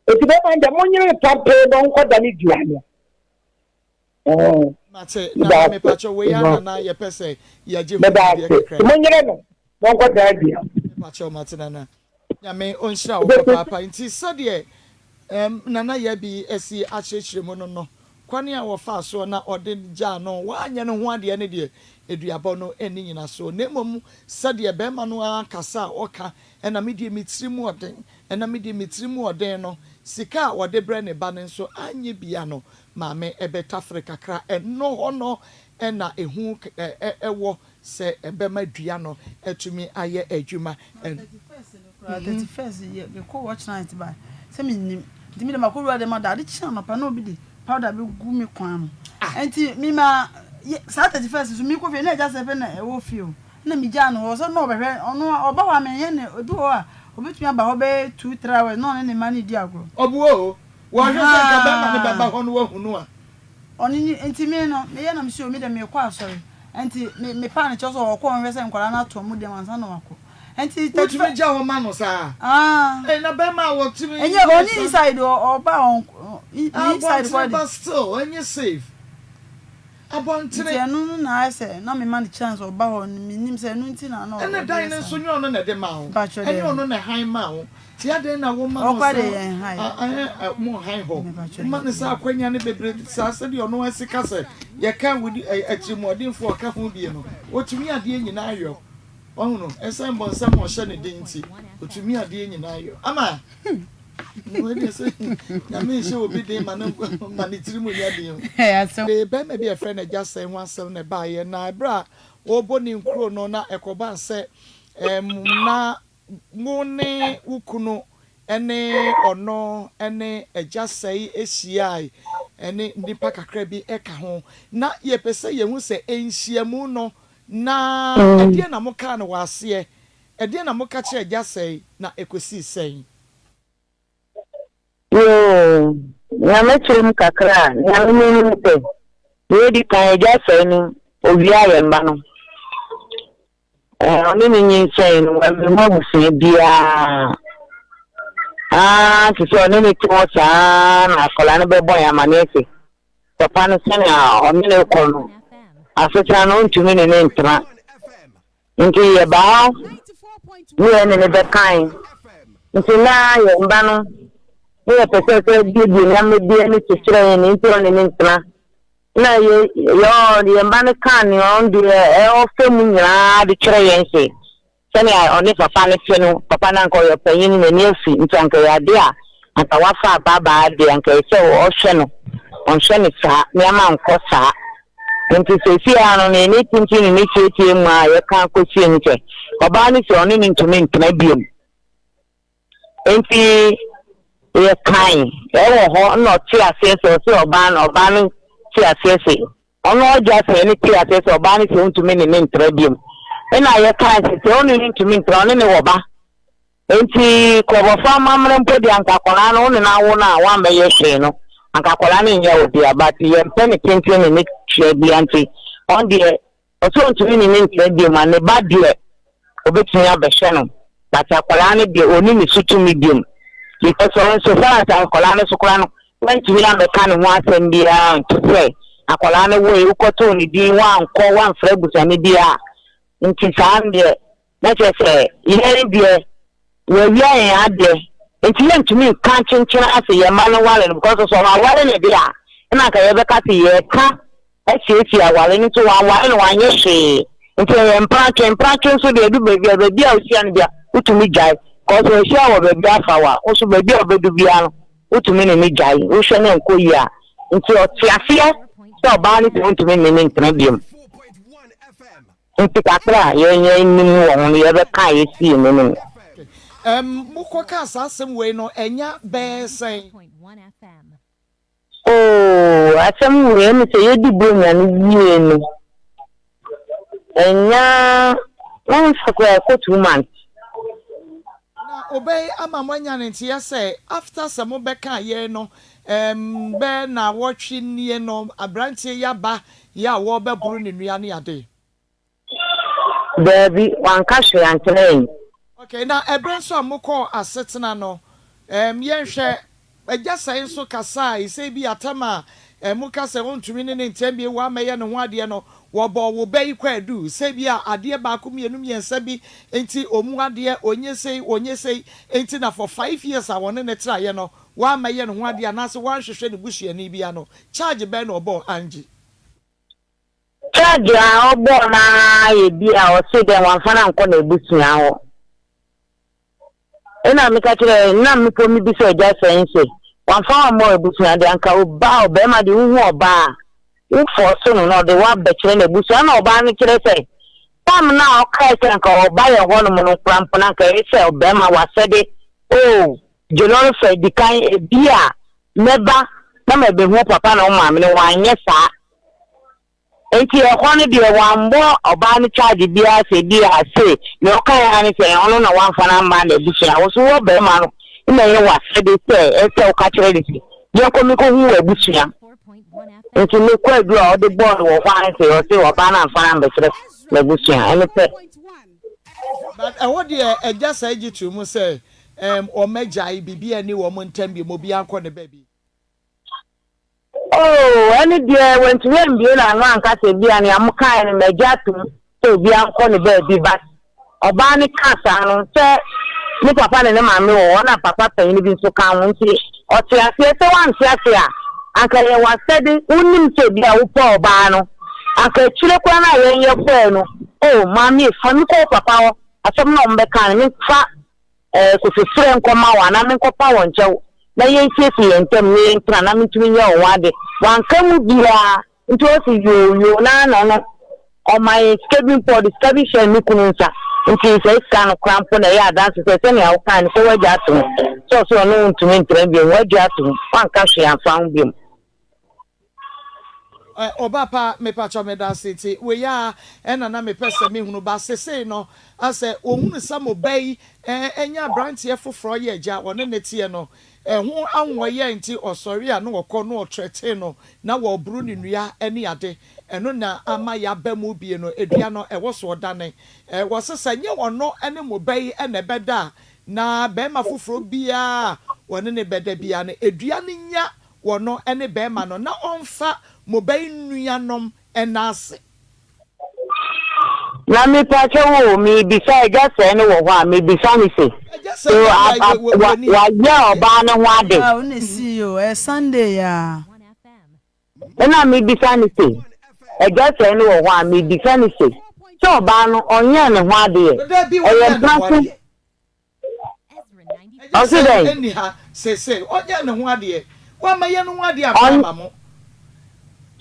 Enti bɛrima no deɛ monyere pampee na ɔnkɔda ne dua no. Mate, Nana mepakyɛw wei ara na na yɛpɛ sɛ yɛgye ho nimdeɛ kakra yi. Monyere no na ɔnkɔda dua. Mepakyɛw mate Nana. Nyame ɔnhyira wo papaapa. Nti sɛdeɛ ɛɛm Nana Yabi asi akyerɛkyerɛ mu no no, kwane a wɔfaa soɔ na ɔde gyaa no wanyɛ no ho adeɛ no deɛ, aduabɔ no nni nyinasoɔ. Na mmom sɛdeɛ barima no ara kasa a ɔka, ɛna me deɛ me tiri mu ɔden, ɛna me deɛ me tiri mu ɔden no, sika a ɔde brɛ ne ba no nso anyɛ bi ano maame bɛtafere kakra. Ɛno hɔ no na ehu wɔ sɛ ɛbɛma dua no atumi ayɛ adwuma. Na 31st no koraa, 31st yɛ mekɔ watch night ba sɛ mennim nti me de makɔ wura dɛm ada ade kye anɔpa na obi de powder bɛgu me kwan no nti me ma saa 31st so mekɔ fie na agya sɛ pɛ na ɛwɔ fie o na megyaa no hɔ sɛ na ɔbɛhwɛ ɔno ɔba hɔ a menyɛ ne ebi wɔ hɔ a obɛtumi aba hɔ bɛyɛ 2 3 hours na ɔne ne mma no redi agorɔ. Ɔboa o, Wɔhwɛ sɛ nka bɛrima no bɛba hɔ na wahu no a. Ɔno ni, nti me no, meyɛ na mese o, me deɛ merekɔ asɔre. Nti me, mepaa no kyɛw sɛ ɔkɔ ɔnhwɛ sɛ nkwadaa no ato wɔn dɛm ansa na wakɔ. Nti Wotumi gya hɔ ma no saa? Ah. Ei, na bɛrima a wɔtumi Ɛnyɛ, yɛ ɔnni saa. inside o, ɔba a ɔnk, ne inside kɔ Abɔntene de. ba still, ɛnyɛ safe. Abɔntene. Nti ɛno no na ayɛ sɛ na mema no chance ɔba hɔ no, mennim sɛ ɛno nti na na Ɛna ɔde dan yɛ no saa. nso nyɛ ɔno na ɛde maa wo, Mpakyɛ ɛnyɛ daabi. ɔno na ɛhan maa wo. Nti adɛn na woma no Ɔkwa saa de yɛn han. a ɛ mo han hɔ? Mepakyɛ Woma no daabi. saa akwanya no bebree saa sɛdeɛ ɔno ara si ka sɛ yɛka wodi ɛ atirimuɔdenfoɔ a ɔka ho bie no, ɔtumi adeɛ nyinaa yɔ. Wahunu? Ɛsiane bɔnsam a ɔhyɛ ne den nti, ɔtumi adeɛ nyinaa yɔ. Ama! Wei deɛ sɛ Nyame nhyɛ obi den ma no ma ne tiri mu nyɛ den o. De barima bi a yɛfrɛ no Agya Sɛe ho asɛm na ɛbaeɛ, na ɛberɛ a wɔrebɔ ne nkuro no na ɛkɔbaa sɛ ɛɛm na wo ne wo kunu ne ɔno ne Agya Sɛe hyiae ne nnipa kakra bi ka ho. Na yɛpɛ sɛ yɛhu sɛ nhyiamu no na ɛdeɛn na mokaa no wɔ aseɛ Ɛdeɛn na moka kyerɛɛ agya sɛe, na ɛkɔsii sɛn? Yoo, nea mɛkyerɛ mu kakra a, nea menim ne sɛ, nea edi kan, agya sɛe no, owiaa yɛn mma no. Ɛɛ, ɔne no nyinsɛn no, wammu abusua biara. Aa, te sɛ ɔne no te hɔ saa na akwadaa no bɛbɔ yɛn amanneɛ sɛ, papa no sɛnea ɔne no rekɔ no, asetena no, ɔntumi ne no ntena. Nti yɛbaa ne yɛne no bɛkae. Nti na yɛn ba no ne yɛpɛ sɛ sɛ biebie nneɛma bi ani kyekyerɛ yɛn nti ɔne ne ntena. Na yɛ yɛ yɛn ba no kaa nea ɔno deɛ ɔfɛ mu nyinaa de kyerɛ yɛn se sɛnea ɔne papa no te no, papa no anka ɔyɛ ɔpanyin n'ani afi nti anka ɛyɛ ade a anka wafa ababaa deɛ anka ɛsɛ sɛ ɔhwɛ no, ɔnhwɛ no saa, nneɛma nkɔ saa. Nti seesei ara no nea ne tenten ne ne tietie mu a yɛka akɔsie ne sɛ, ɔbaa no se ɔne no ntumi ntena biom. Nti yɛkae ɛwɔ hɔ na ɔte aseɛ sɛ ɔse ɔbaa no ɔbaa no te aseɛ se ɔno ɔgya sɛ ne te aseɛ sɛ ɔbaa no sɛ ɔntumi ne ne ntena biom. Ɛna yɛkae sɛ sɛ ɔne no ntumi ntena ɔne ne wɔ ba. Enti Krɔbɔfo amammerɛ mpo deɛ anka akwadaa no wo ne no awo no a wammɛyɛ hwee no anka akwadaa no nyɛ wo dea but yɛmpɛ ne tenten ne ne tua bia nti ɔno deɛ ɔsɛ ɔntumi ne ne ntra biom a ne ba deɛ ɔbɛtumi abɛhwɛ no but akwadaa no deɛ ɔnni ne so tumi biom because ɔno so far as akwadaa no so koraa no wantumi ammɛka ne ho asɛm biara nto sɛ akwadaa no woe wokɔtoo ne din wankɔ wamfrɛ abusuane biara nti saa no deɛ Na kyerɛ sɛ, yɛn deɛ, wɔawia yɛn adeɛ, nti yɛntumi nka nkyenkyene ase yɛn mma no ware no, because sɛ wɔaware no deɛ a, ɛna anka yɛbɛka sɛ yɛreka asiesie aware no, nso wɔanware no, wɔanyɛ hwee, nti ɛyɛ mpratwe, mpratwe nso deɛ ɛdu baabi a, baabi a wohyia no bia, wotumi gyae, because wɔahyia wɔ baabi afa wo a, wo nso baabi a wobɛdu biara no, wotumi ne no gyae, wohwɛ no ɛnkɔ yie a, nti ɔte aseɛ sɛ ɔbaa no sɛ wontumi ne no ntena biom. Nti kakra a yɛn yɛn nim wɔ ho no yɛbɛka a yɛsii no no mu. Ɛm, mokɔkaa saa asɛm wei no, ɛnya bɛyɛ sɛn? Oo, asɛm wei, ɛne sɛ yɛdi Buronya no wie no, ɛnya, na nsa koraa ɛkɔ 2 months. Na Obey ama moanya ne nteɛ sɛ after sɛ mo bɛkaa yei no ɛɛm bɛyɛ naawɔtwe nie no abranteɛ yi aba yɛ a wɔɔbɛboro ne nua ne ade. Daabi, wanka hwee ankyerɛ yɛn. Okay, na ɛberɛ nso a mokɔɔ asetena no, ɛɛm, yɛnhwɛ, Agya Sɛe nso kasae sɛ ebi atam a ɛɛ moka sɛ ɔntumi ne ne ntɛm bio, wammɛyɛ ne ho adeɛ no, wɔbɔɔ wo bɛ yi kwaadu sɛ ebi a adeɛ baako mmienu mmiɛnsa bi nti ɔmmu adeɛ, ɔnyɛ sei, ɔnyɛ sei, nti na for 5 years a wɔne no traeɛ no, wammɛyɛ ne ho adeɛ anaasɛ wanhwehwɛ ne busuani bi ano. Charge bɛn na ɔbɔɔ Angie? Charge a ɔbɔɔ no ara yɛ bi a ɔse dɛ wɔamfa no ankɔ n'ebusua hɔ. Nna meka kyerɛɛ nna mpo mibisa Agya Sɛn se, wɔamfa wo ammɔ ebusua de, anka ɔba a ɔbarima de wohu ɔbaa a, wo fɔɔse no na ɔde wo abɛkyerɛ n'ebusua. Nna ɔbaa no kyerɛ sɛ tam no a ɔkae sɛ anka ɔba yɛn hɔnom no koraa mpo no anka ɛyɛ sɛ ɔbarima w'asɛde oh Jelɔrefɛ di kan ebia mɛba na mabehu wo papa ne wo maame no, wanyɛ saa. Enti ɛhɔ no deɛ wammɔ ɔbaa no charge biara sɛ bi a se nea ɔkaeɛ ara ne sɛ ɔno na wamfa no amma n'abusua. Wo nso wo barima no na ɛyɛ w'asɛde sɛ ɛsɛ woka kyerɛ no sɛ yɛnkɔ menkɔhu w'abusua. Nti ne kwaadu a ɔde bɔɔ no wɔ hɔ ara ne sɛ ɔse ɔbaa no amfa no ammɛkyerɛ n'abusua. Ɛno pɛ. But ɛhɔ deɛ agya saa gye too mu sɛ ɛɛm wɔagyae, biribiara nni wɔn ntam biom, obiara nkɔ ne baabi. Oh, ɛno deɛ wantumi ambue n'ano anka sɛ ebia nea mokae no magye atom sɛ obiara nkɔ ne baabi but ɔbaa no kaa saa no sɛ ne papa ne ne maame wɔ hɔ na papa panyin bi nso ka ho nti ɔte aseɛ sɛ wante ase a anka yɛ w'asɛde wonim sɛ ebia wopɛ ɔbaa no anka akyire koraa no a yɛn yɛkɔɛ no oh maame fa me kɔ wo papa hɔ asɛm no a wɔbɛka no memfa Eh, Kofi frɛ nkɔma wo anaa menkɔpa wɔn kyɛw na yɛnsiesie yɛn ntam na yɛntena na mentumi nyɛ wo ho ade. Wanka mu biara nti ɔse yoo yoo na na ɔno ɔma yɛn sika bi mpo, ɔde sika bi hyɛɛ me kunu nsa nti saa sika no koraa mpo na ɛyɛ adanse sɛ sɛnea wokae no sɛ woagya ato ho sɛ ɔse ɔne wo ntumi ntena biom, woagya ato ho, wanka hwee amfa ho biom. Ɔba pa mepakyɛw medase nti wei aa ɛna na mepɛ sɛ mehunu ba sesei no asɛ ohunu sɛ mo ba yi anya abranteɛ foforɔ yɛ agya ɔne no teɛ no ɛho ahoɔyɛ nti ɔsɔre a na ɔkɔ na ɔtrɛtee no na wɔboro no nnua ne ade ɛno na ama yaba mu bie no dua no ɛwɔ so ɔdane wɔse sɛ nyɛ ɔno ne mo ba yi na ɛbɛda a na bɛɛma foforɔ biaa a ɔne no bɛda biaa no dua no nya Wɔno ne bɛɛma no na ɔnfa mo ba yi nuanom nna ase. Na mepakyɛw o, mebisa agya sɛɛ no wɔ hɔ a, mebisa no se, Agya so sɛɛ deɛ a wɔ wa wɔ ni ha. wayɛ ɔbaa no ho ade? Ah, wo na esii o, ɛyɛ Sunday yi aa. Ɛna mebisa no se, agya sɛɛ no wɔ hɔ a, mebisa no se, sɛ ɔbaa no ɔnyɛɛ ne ho adeɛ? Dabi, Ɛyɛ ɔnyɛɛ ne mpa ho so? adeɛ. Ɛgya Ɔse sɛɛ dɛn? nni ha seesei, ɔnyɛɛ ne ho adeɛ. Wammɛyɛ ne ho adeɛ amfa Ɔn amma mo.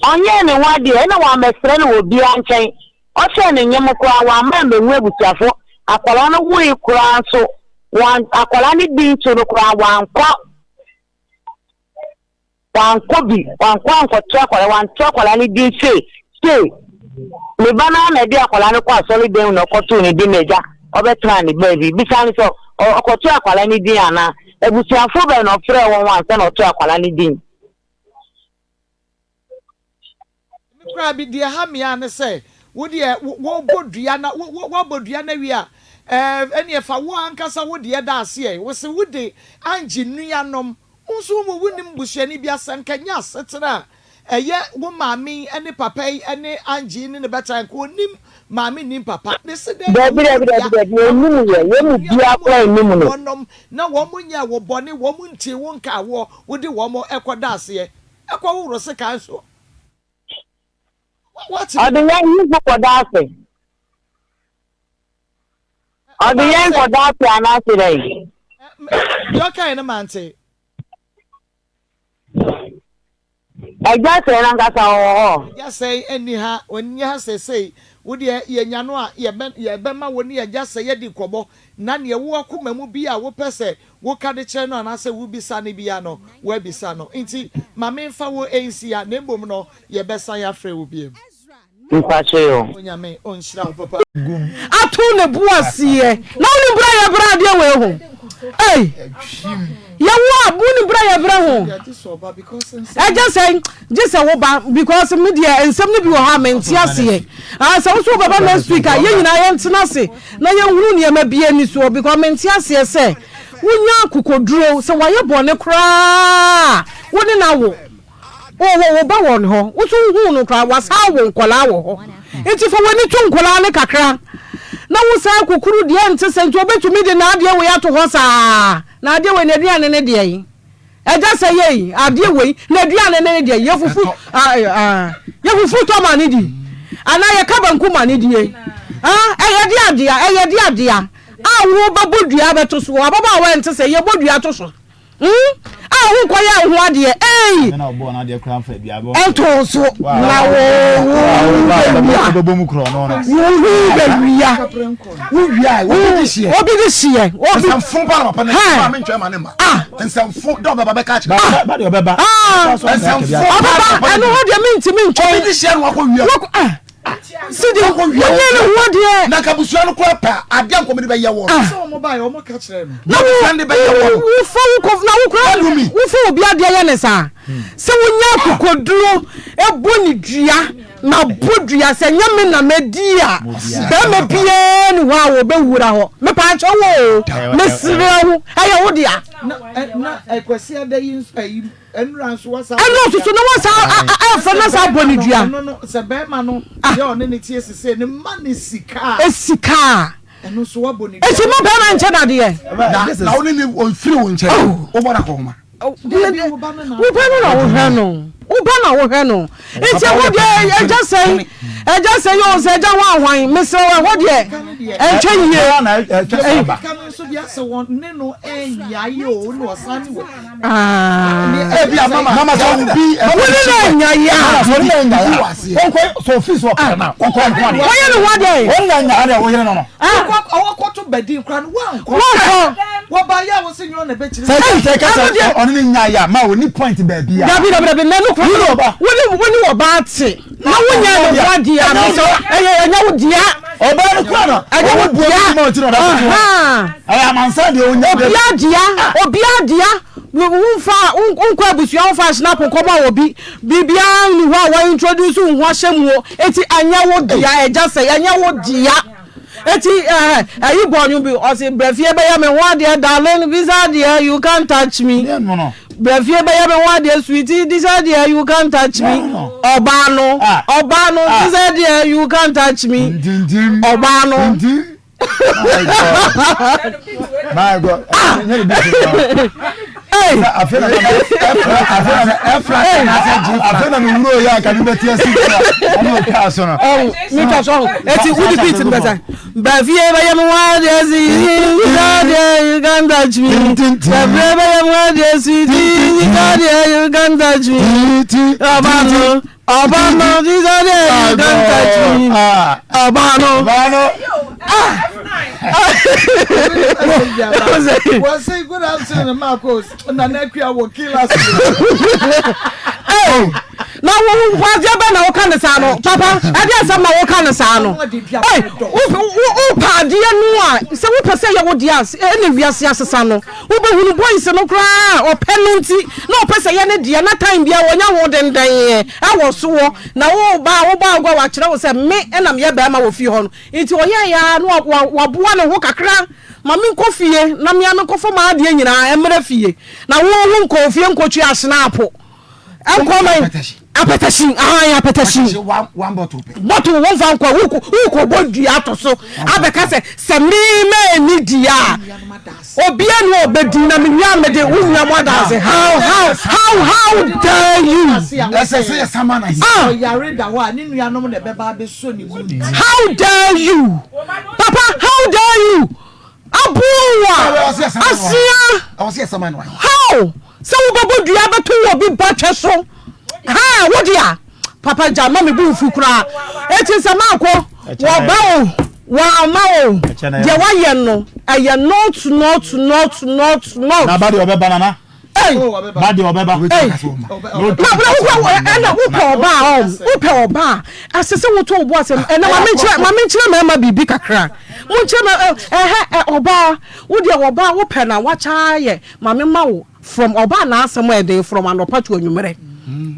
Ɔnyɛɛ ne ho adeɛ, ɛna wammɛsrɛ no wɔ obiara nkyɛn. Ɔhyɛɛ no nyem koraa, wamma ammɛhu abusuafo. Akwadaa no woe koraa nso, wan akwadaa no din so no koraa, wankɔ. Wankɔ bi, wankɔ ankɔto akwadaa, wanto akwadaa no din se, se ne ba no ara na ɛde akwadaa no kɔ asɔredan mu na ɔkɔtoo ne din na agya ɔbɛtenaa ne baabi. Bisa no sɛ ɔkɔtoo akwadaa no din anaa? Abusuafoɔ bɛn na ɔfrɛɛ wɔn ansa na ɔtoo akwadaa no din? Me koraa bi deɛ ɛha me ara ne sɛ wo deɛ wobɔ dua na woabɔ dua no awie a ɛɛ ɛneɛ fa wo ankasa wo deɛ da aseɛ wo se wo de Angie nuanom wo nso wo wonim busuani bi asɛ nka nyɛ asetena a ɛyɛ wo maame yi ne papa yi ne Angie ne ne bɛtra nka onim maame nim papa ne se dɛn na Dabi, wobɔ dabi, dua dabi, dabi, na ɔnnim wode yɛ, yɛn mu Angie biara nuanom koraa a nnim no. wɔnom na wɔn nyɛɛ wo bɔne wɔn ntee wo nka woɔ wode wɔn ɛkɔda aseɛ ɛkɔ hohoro sekan soɔ. Ɔde yɛn hemfo kɔda ase. Ɔde yɛn kɔda ase anaase dɛn? Deɛ ɔkae no mante. Agya sɛe no ankasa ɔwɔ hɔ. Agya sɛe nni ha, ɔnni ha seesei. Wo deɛ yɛnya no a, yɛbɛma wo ne agya sɛe adi nkɔmmɔ, na deɛ ɛwɔ w'akoma mu biara a wopɛ sɛ woka de kyerɛ no anaasɛ wobisa no biara no, woabisa no. Enti ma memfa wo nsi ha, na mmom no, yɛbɛsan afrɛ wo bio. Mpakyɛ o. Onyame ɔnhyira wo papa. Ato ne bo aseɛ. Na wonim berɛ a yɛbrɛ adeɛ wei ho? Ei! Yɛwo a, wonim berɛ a yɛbrɛ ho. Ɛgye sɛ, gye sɛ wo ba, because me deɛ nsɛm no bi wɔ hɔ a mente aseɛ. Ah, sɛ wo so wobɛba next week a, yɛn nyinaa yɛntena ase na yɛnhunu nneɛma bi ani soɔ because mente aseɛ sɛ wonya akokoduro sɛ wayɛ bɔne koraa wo ne no awo. Ɔwɔ wo ba wɔ ne hɔ, wo nso wohuu no koraa, wasan awo nkwadaa wɔ hɔ. Nti fa w'ani to nkwadaa no kakra na wo san kukuru deɛ nte sɛ nti ɔbɛtumi de n'adeɛ wei ato hɔ saa. Na adeɛ wei n'aduane ne deɛ yi? Agya sɛ yei adeɛ wei n'aduane ne deɛ yɛ fufu yɛ fufu tɔ ma ne di anaa yɛ ka banku ma ne die ɛyɛ de adeɛ ɛyɛ de adeɛ a wo bɛbɔ dua bɛto so ababaawa nte sɛ yɛbɔ dua to so. Hmm? A wo nkɔyɛ wo ho adeɛ ei. Ɛntoo so na wo wo bɛwia. Wo ho bɛwia. Wo wia obi de hyeɛ. Obi de hyeɛ. Obi. Nsɛmfo pa na papa na ɛma me ntwɛn ma ne ma. Ah. Nsɛmfo dɛ ɔbɛba bɛka akyerɛ. Ah. Ba de ɔbɛba. Ah. Nsɛmfo. Ɔbɛba ɛno hɔ deɛ mentumi ntwɛn. Obi de hyeɛ na wakɔ wia. Ah. Sidi wonyɛ ne ho adeɛ. Na nka abusua no koraa pɛ a adeɛ nkɔm de bɛyɛ wɔn. Ah. Sɛ wɔn ba yɛ wɔn ka kyerɛ no. Na wo wofa wo kɔ na wo kora wofa obi adeɛ yɛ ne saa. Sɛ wonya akokoduro ɛbɔ ne dua na bɔ dua sɛ nyɛ me na mɛdi a bɛrima biara ni hɔ a wɔbɛwura hɔ. Mepaakyɛ wo o mesrɛ wo ɛyɛ wo dea. Na na Kwasi ada yi nso ayi Ɛno nso so na wɔsan ɛfɛ na saa bɔ ne dua. Sɛ bɛrima no yɛ ɔne ne tie sese ne ma ne sika. Esika. Ɛno nso wabɔ ne dua. Esi ma bɛrima nkyɛn adeɛ. Na wo ne ne ɔnfiri wo nkyɛn. Wobɔ no akɔhoma. Wo ba no na wohwɛ no. Wo ba na wohwɛ no. Nti ɛhɔ deɛ ɛgya sɛn ɛgya sɛn yɛ ɔsɛ ɛgya hɔ ahwan mesrɛ wo ɛhɔ deɛ ɛntwɛ yie. Wone na anya yɛ a. Wɔyɛ ne ho adeɛ. Wɔnkɔ. Dabi dabi dabi na no kura wone wone ɔbaa te na wonyɛ ne ho adeɛ a mesɛ ɛyɛ ɛnyɛ wo dea. Ɔbaa no kura no ɛnyɛ wo dea. Ɛyɛ amansan deɛ onya. Obia dea obia dea womfa wonkɔ abusua womfa ahyena nkɔma obi biribiara nni hɔ a wɔ introduce wo ho ahyɛ mu o eti ɛnyɛ wo dea ɛgya sɛ ɛnyɛ wo dea. Eti eh ɛyi bɔ nwom bi ɔsi brɛfie bɛyɛ me ho adeɛ darling bisa adeɛ you can't touch me brɛfie bɛyɛ me ho adeɛ sweetie bisa adeɛ you can't touch me ɔbaa no ɔbaa no bisa adeɛ you can't touch me ɔbaa no. My God. Ah. Afei na mewuro yɛ anka mebɛte asi ɛne ɔtwaa so no metwa so ɛti wode beat no bɛsɛ bafie bɛyɛ me ho adeɛ si sikadeɛ you can touch me bafie bɛyɛ me ho adeɛ si sikadeɛ you can touch me ɔba no ɔba no sikadeɛ you can touch me ɔba no Wɔse good afternoon Marcos Nana Akua wɔ kill us. Hey, na wo nkwagye bɛ na woka ne saa no papa ɛde asɛm na woka ne saa no hey, wopɛ adeɛ no a sɛ wopɛ sɛ yɛ wo deɛ a ɛna wiase asesa no wobɛhunu boys no koraa ɔpɛ no nti na ɔpɛ sɛ yɛ ne deɛ na time bia wɔnya ho dendɛn ɛwɔ soɔ na woba woba agua wakyerɛ wo sɛ me ɛna meyɛ bɛrima wɔ fie hɔ no Nti ɔyɛeɛ ara na waboa ne ho kakra, ma menkɔ fie na me ara menkɔfa m'adeɛ nyinaa mmra fie. Na wo wonkɔɔ fie nkɔtwi asenaapo. Nkɔ man apɛtɛhyin ahan apɛtɛhyin bottle womfa nkɔ wokɔ bɔ dua ato so abɛka sɛ sɛ me mɛni di a obia ne ɔbɛdi na mewie a mede wo nua mo adanse how how how how dare you ɛsɛ sɛ yɛ sama na ah ɔyare da hɔ a ne nuanom na ɛbɛba abɛsɔ ne mu. How dare you papa how dare you aboa asia how sɛ wobɛbɔ dua bɛto wɔ bi ba twɛ so ha wo dea papa gya ma me bu mfu koraa eti sɛ maakɔ wɔba o wɔama o deɛ wayɛ no ɛyɛ not not not not not. Na ba deɛ ɔbɛba nana. Ba deɛ ɔbɛba. Na na wokɔ ɛna wopɛ ɔbaa ɔm wopɛ ɔbaa ɛsɛ sɛ woto wo bo ase ɛna ma menkyerɛ ma menkyerɛ mmarima biribi kakra monkyerɛ ma ɛhɛ ɔbaa wo deɛ ɔbaa wopɛ na wakyɛ ayɛ ma mema wo From ɔbaa n'asɛm a ɛden from anɔpa to anwummerɛ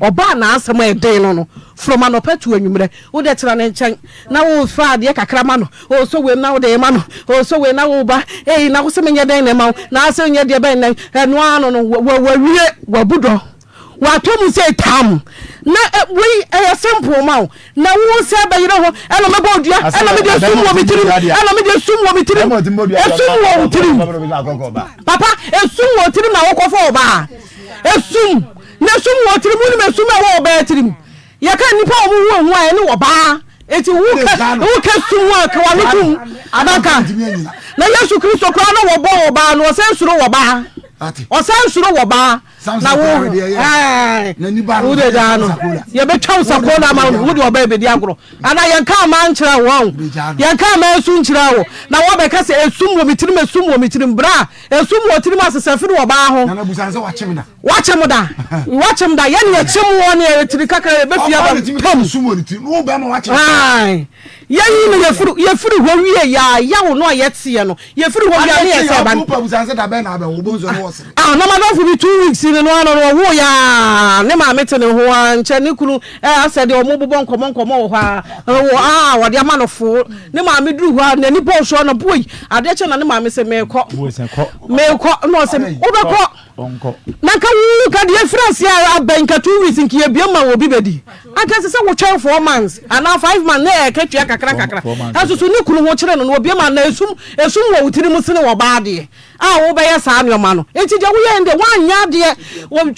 ɔbaa n'asɛm a ɛden no no from anɔpa to anwummerɛ wo deɛ tena ne nkyɛn na wo fa adeɛ kakra ma no ɔsɔ wei na wo de ma no ɔsɔ wei na wo ba ei na wo sɛ menyɛ dɛn na ɛma wo na asɛ nyɛ deɛ bɛn nɛn ɛno ara no no wawie wabu dɔ watɔ mu sɛ tam na wei ɛyɛ simple ma wo Na wo sɛ bɛyerɛ ho, ɛna mɛbɔ wo dua, ɛna mede esum wɔ me tirim, ɛna mede esum wɔ me tirim, esum wɔ wo tirim, papa, esum wɔ tirim na wokɔfa ɔbaa, esum, na esum wɔ tirim, wonim esum a ɛwɔ ɔbaa tirim, yɛka nnipa a wɔn ho ehu a ɛne ɔbaa, eti woka woka sum a ka wano tum, anaka, na Yesu Kristo koraa na wɔbɔ ɔbaa no, ɔsɛ nsuro wɔ baa, ɔsɛ nsuro wɔ baa. Na wo wo de daa no yɛbɛtwa wo sakola ama wo wode ɔbaa bɛdi agorɔ anaa yɛnka ama nkyerɛ wo ɔn yɛnka ama nso nkyerɛ wo na wɔbɛka sɛ esum wɔ me tirim esum wɔ me tirim bra esum wɔ tirim asesɛ firi ɔbaa ho wakyem da wakyem da yɛne yɛkyem wɔ ne yɛtiri kakra yɛbɛfie aba pam yɛyi no yɛfiri hɔ wie yɛ a yawo no a yɛteɛ no Yɛfiri hɔ wie a ne yɛ sɛ ba no. Ah na madamfo bi 2 weeks ni no ano no ɔwoo yɛ a ne maame te ne ho a nkyɛ ne kunu eh, asɛ deɛ ɔmo bobɔ nkɔmɔ nkɔmɔ wɔ hɔ a wɔ a wɔde ama no fo ne maame duru hɔ a n'ani bɔɔ soɔ na boi adeɛ kyɛ na ne maame sɛ meekɔ meekɔ na ɔsɛ wobɛkɔ Na nka wo nka deɛ ɛfiri aseɛ abɛn nka 2 weeks nka yɛbie ma obi bɛdi. Anka ɛsɛ sɛ wotwɛn 4 months anaa 5 months na ɛka tua kakra kakra. Ɛnso so ne kunu ho kyere no na obie ma na esum esum wɔ wo tiri mu sene ɔbaa deɛ a wobɛyɛ saa nneɛma no. Nti deɛ woyɛ no deɛ woanyɛ adeɛ.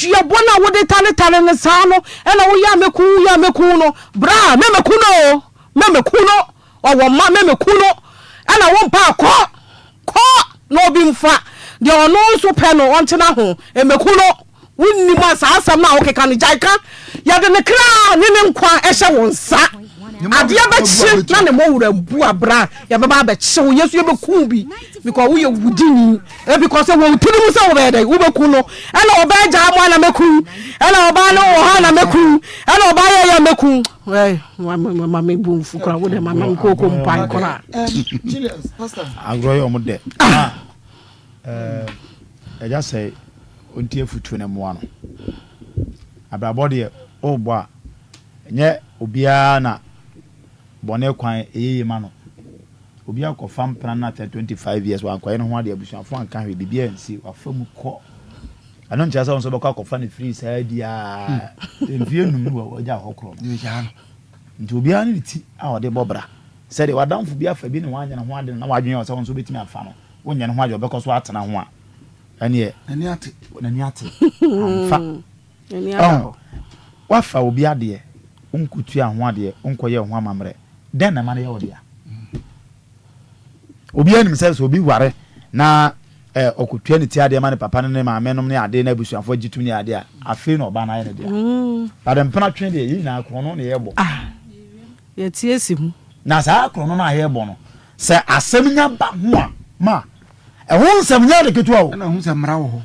Yɛbɔ no a wode taretare no saa no ɛna woyɛ a mɛku woyɛ a mɛku no. Bra mɛmɛku no o mɛmɛku no. Ɔwɔ mma mɛmɛku no ɛna wo mpa kɔ kɔ na obi mfa deɛ ɔno nso pɛ no ɔntena ho mɛku no wonnim a saa asɛm no a wokeka no gyae ka yɛde ne kra ne ne nkwa ɛhyɛ wo nsa adeɛ bɛkye na ne mɔwura bu abra yɛbɛba abɛkye wo yɛso yɛbɛku bi because woyɛ wudini because wɔ wo tirim sɛ wobɛyɛ dɛn wobɛku no ɛna ɔbaa gyaa mo ana mɛku ɛna ɔbaa no wɔ hɔ ana mɛku ɛna ɔbaa yɛ yɛ mɛku ma me bu mfu kora wo dɛ ma me kooko mpae kora. Agorɔ yɛ ɔmo dɛ. Ɛgya sɛ ɔnti afutuo no mmoa no. Abrabɔ deɛ ɔrebɔ a nyɛ obiara na bɔne kwan ɛyɛ yie ma no. Obi akɔfa mpena no atena 25 years wankɔyɛ ne ho adeɛ abusuafoɔ anka hwee biribiara ansi wafa mu kɔ. Ɛno nkyerɛ sɛ wo nso wobɛkɔ akɔfa no firi saa di a mfie num no wagya hɔ korɔ no. Nti obiara ne ne ti a ɔde bɔ bra. Sɛdeɛ w'adamfo bi afa bi na wanyɛ ne ho ade no na w'adwene yɛ sɛ wo nso wobɛtumi afa no, wonyɛ ne ho ade ɔbɛkɔ so atena ho a, ɛneɛ n'ani ate. N'ani ate. Amfa. Ɔho, woafa obi adeɛ, wonkɔtua ho adeɛ, wonkɔyɛ ho amammerɛ, dɛn na ɛma no yɛ wo dea? Obiara nim sɛ sɛ obi ware na eh, ɔkɔtua ne ti adeɛ ma ne papa ne ne maame nom ne adeɛ na abusuafoɔ gye tom ne adeɛ a, afei na ɔbaa no ayɛ ne dea. Mm. But mpena twe deɛ, yɛn nyinaa korɔno na yɛbɔ. Ah, yɛte asi ho. Na saa korɔno no a yɛbɔ no, sɛ asɛm nya ba ho a, ma ɛho nsɛm nyɛ ade ketewa o. Ɛna ho sɛ mmara wɔ hɔ.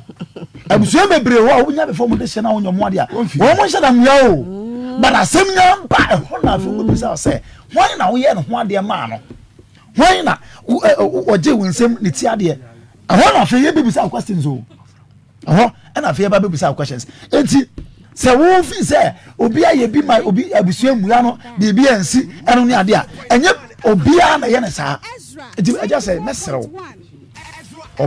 Abusua bebree hɔ a wonya bɛfa wɔn de hyɛ na wonyɛ wɔn adeɛ a, wɔn nhyɛ da nwia o. But asɛm nya ba ɛhɔ na afei wobɛbisa sɛ, hwan na woyɛ ne ho adeɛ maa no? Hwan na ɔgye wo nsam ne ti adeɛ? Ɛhɔ na afei yɛbɛbisa questions o. Ɛhɔ ɛna afei yɛba bɛbisa questions. Enti sɛ wofi sɛ obi ayɛ bi ma obi abusua mmua no biribi ansi ɛno ne adeɛ a ɛnyɛ obiara na ɛyɛ ne saa. Enti agya sɛ mɛsrɛ wo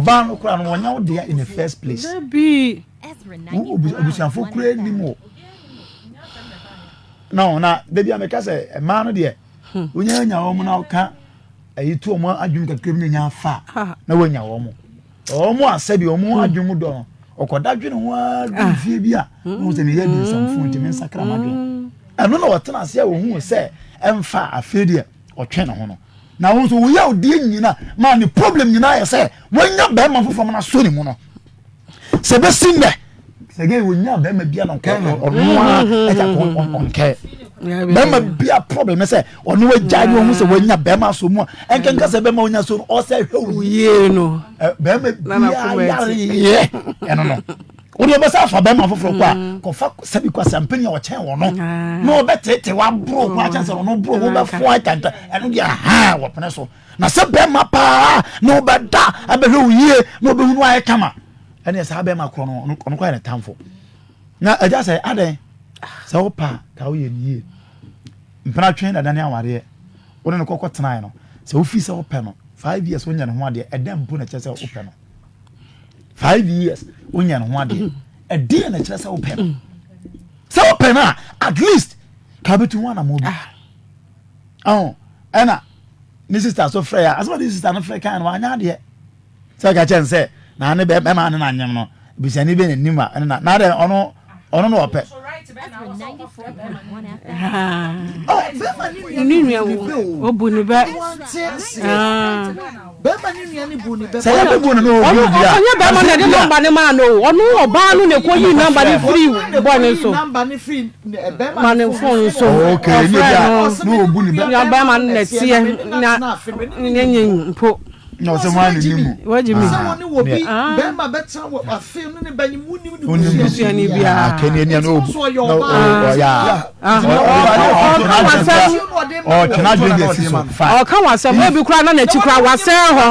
ɔbaa no koraa no wɔnyɛ wo dea in the first place. Wo abusuafoɔ koraa nim wo. No na dabi a meka sɛ mmaa no deɛ wonya nya wɔn na woka ayi to wɔn adwene kakra bi na nya afa na woanya wɔn. Wɔn a sɛbi wɔn hmm. adwene mu dɔ no ɔkɔda dwene ho ara du ah. mfie bi a na wɔn sɛ meyɛ di nsɛmfo nti me nsakra m'adwene hmm. ɛno na ɔtena ase a ohun sɛ ɛmfa afei deɛ ɔtwe ne ho no na wɔn nso wɔyɛ ɔdeɛ nyina maa ne problem nyinaa yɛ sɛ wɔanya bɛrima foforɔ ma no asɔ ne mu no sɛ bɛsi nnɛ sɛ gɛ wɔnya bɛrima bia na ɔno a ɛgya kɔ ɔnkɛ bɛrima bia problem ne sɛ ɔno agya ne ɔhu sɛ wɔanya bɛrima asɔ mu a ɛnkanka sɛ bɛrima ɔnya so no ɔsɛ hwɛ wo yie no bɛrima bia yareɛ ɛno no. Wode ɔbɛsa afa bɛrima foforɔ kɔ a mm. kɔfa sɛbi kɔ asampani a ɔkyɛn wɔ no ah. na ɔbɛtete waboro kɔ akyɛn sɛ ɔno boro wobɛfo atanta ɛno deɛ ha wɔpene so na sɛ bɛrima paa na wobɛda abɛhwɛ wo yie na ɔbɛhunu ayɛ kama ɛneɛ saa bɛrima korɔ no ɔno kɔ yɛ ne tamfo na agya sɛ adɛn sɛ wopa a ka woyɛ ne yie mpena twe na dane awareɛ wo ne no kɔkɔ tenae no sɛ wofii sɛ wopɛ no 5 years wonya ne ho adeɛ ɛdɛn mpo na ɛkyerɛ sɛ wopɛ no 5 years wonya ne ho adeɛ ɛdeɛ na ɛkyerɛ sɛ wopɛ no sɛ wopɛ no a at least ka wobɛtu ho anammɔ bi ah. ɛna ne sister so frɛ a asɛm a ne sister no frɛ kan no wanyɛ adeɛ sɛ ɔka kyerɛ no sɛ na ne bɛrima ne na anyem no busuani bɛ n'anim a ɛne na na adɛ ɔno ɔno na ɔpɛ. Ne nua wo obu ne bɛ. Sɛ yɛ bɛ bu no na obi obi a. Ɔnyɛ bɛrima na ɛde nɔmba ne maa no o ɔno ɔbaa no na ɛkɔ yi nɔmba ne firi bɔ ne so ma ne fon so. Okay ne bi a na obu ne bɛ. Nua bɛrima no na ɛteɛ na ne nye mpo. Na ɔsɛ hwan ne ne mu. Wagye mi. Sɛ wɔne wɔ bi bɛrima bɛtena wɔ afei no ne bɛnyim wonim ne Onim busuani biara. Kɛni ɛni ɛni obu. Ɔyɛ ɔbaa. Ɔtwe n'adwene de asi so. Ɔka wasɛm ebi koraa na n'akyi koraa wasɛn hɔ.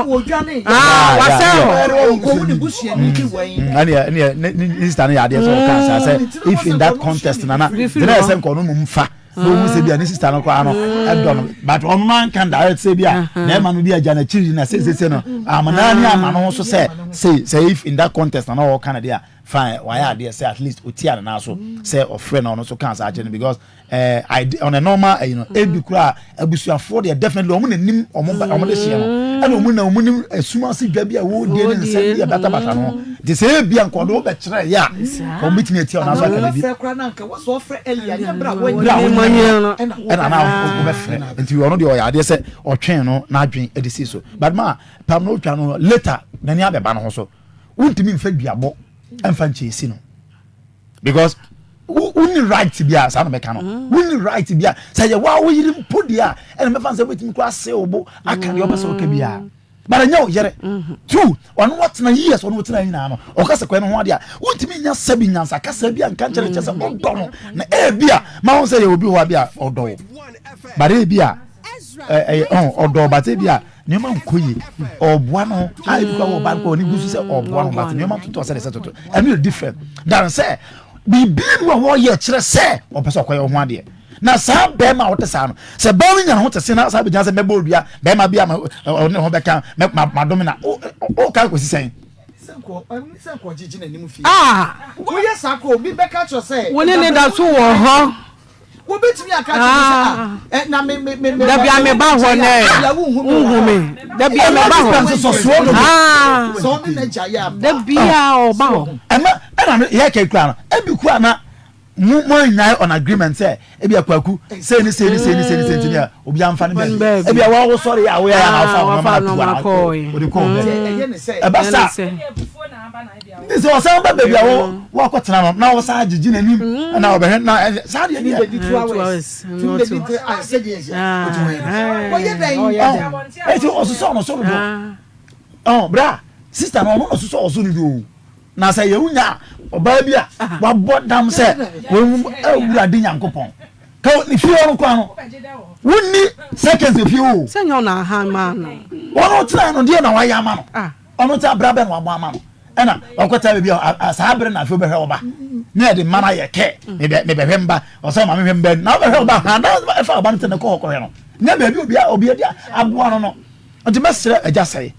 Wasɛn hɔ. Ɛni ɛni ne sista no yɛ adeɛ sɛ ɔka asa sɛ if in that contest nana gyina yɛ sɛ nkɔno mu nfa. na ohun sɛ bi a ne sista no koraa no ɛdɔ no but ɔno no anka direct sɛ bi a bɛrima no bi agya n'akyiri na sesese no amana ne ama no ho so sɛ sei sɛ if in that context na na ɔka no deɛ a fine wayɛ adeɛ sɛ at least otia ne nan so sɛ ɔfrɛ na ɔno nso ka saa kyerɛ no because eh, I, on a normal eh, you know, ebi koraa abusuafoɔ deɛ definitely wɔn na nim wɔn ba wɔn de hyɛ no ɛna wɔn na wɔn nim esum ase dwa bi a wɔredie ne nsɛm bi a batabata no te sɛ ebi a nkɔdo wɔbɛkyerɛ yɛ a wɔn bitumi atia wɔn aso aka bibi bere a wɔnyɛ no ɛna na wɔbɛfrɛ nti ɔno deɛ ɔyɛ adeɛ sɛ ɔtwɛn no n'adwen de si so but ma pam no otwa no later n'ani abɛba no ho so wontumi nfa duabɔ ɛnfa nkyɛn si no. Because wonni right bi a saa na mɛka no mm. wonni right bi a sɛ yɛ waa wo yere mpo deɛ a ɛna mɛfa sɛ wobɛtumi kora ase wo bo aka deɛ ɔpɛ sɛ ɔka biara mm. but ɛnyɛ wo yere mm-hmm. two ɔno watena years ɔno watena nyinaa no ɔka sɛ kwan no ho adeɛ a wontumi nya sɛbi nyansa kasa bi a nka nkyɛn kyɛ sɛ ɔdɔ no na ebi a ma ho sɛ yɛ obi hɔ a bi a ɔdɔ wo but ebi a ɛyɛ ɔdɔ but ebi a nneɛma nkɔ yie ɔboa no a ebi kɔ wɔ ba nkɔ ɔne gu so sɛ ɔboa no but nneɛma ntoto ɔsɛ de sɛ toto ɛno yɛ different dan sɛ biribi mu a wɔyɛ kyerɛ sɛ ɔpɛ sɛ ɔkɔyɛ ɔho adeɛ na saa bɛrima a ɔte saa no sɛ bɛrima no nya ne ho te se na saa bɛgyina sɛ mɛbɔ odua bɛrima bi a ɔne ho bɛka madome na ɔka kɔsi sɛn wo ne ne da so wɔ hɔ Wobɛtumi aka akyerɛ me sɛ, ah, eh, na me, me, me, me, Dabi a meba hɔ nɛ, wonhu me. Dabi a meba hɔ. Nsosɔsoɔ dodo. Ah. Sɛ ɔne n'agya yɛ aba. Dabi a ɔba hɔ. Ɛma ɛna no yɛ kɛ kura no ebi kura na mo mo anyae on agreement sɛ ebi akwaku sei ne sei ne sei ne sei ne sei nti ne obi anfa ne baabi ebi a wɔn awosɔre yɛ a wɔyɛ a na afa wɔn nneɛma na tu a wɔde kɔ wɔn baabi ɛba sa. Nti sɛ ɔsan ba baabi a wɔakɔtena no na ɔsan agyegye n'anim mm. na ɔbɛhwɛ na saa deɛ deɛ. Ɛti ɔsosɔ ɔno so dodo ɔn bra sista no ɔno ɔsosɔ ɔso dodo o na sɛ yɛn nya ɔbaa bi a wabɔ dam sɛ wɔn awurade nyankopɔn ka ne fie hɔ no kora no wonni seconds efie o. Sɛ nyɛ ɔna ahan maa no. Wɔn tena no deɛ na wayɛ ama no. Ɔno nti abira bɛn na wabɔ ama no ɛna ɔkɔta baabi a saa abere na afei wobɛhwɛ ɔba na yɛde mma no ayɛ kɛ mebɛhwɛ mba ɔsɛ ma mehwɛ mba na wobɛhwɛ ɔba ha na ɛfa ɔba no tɛ ne kɔ hɔ kɔhwɛ no nyɛ baabi obi obi adi aboa no no nti mɛsrɛ agya sɛe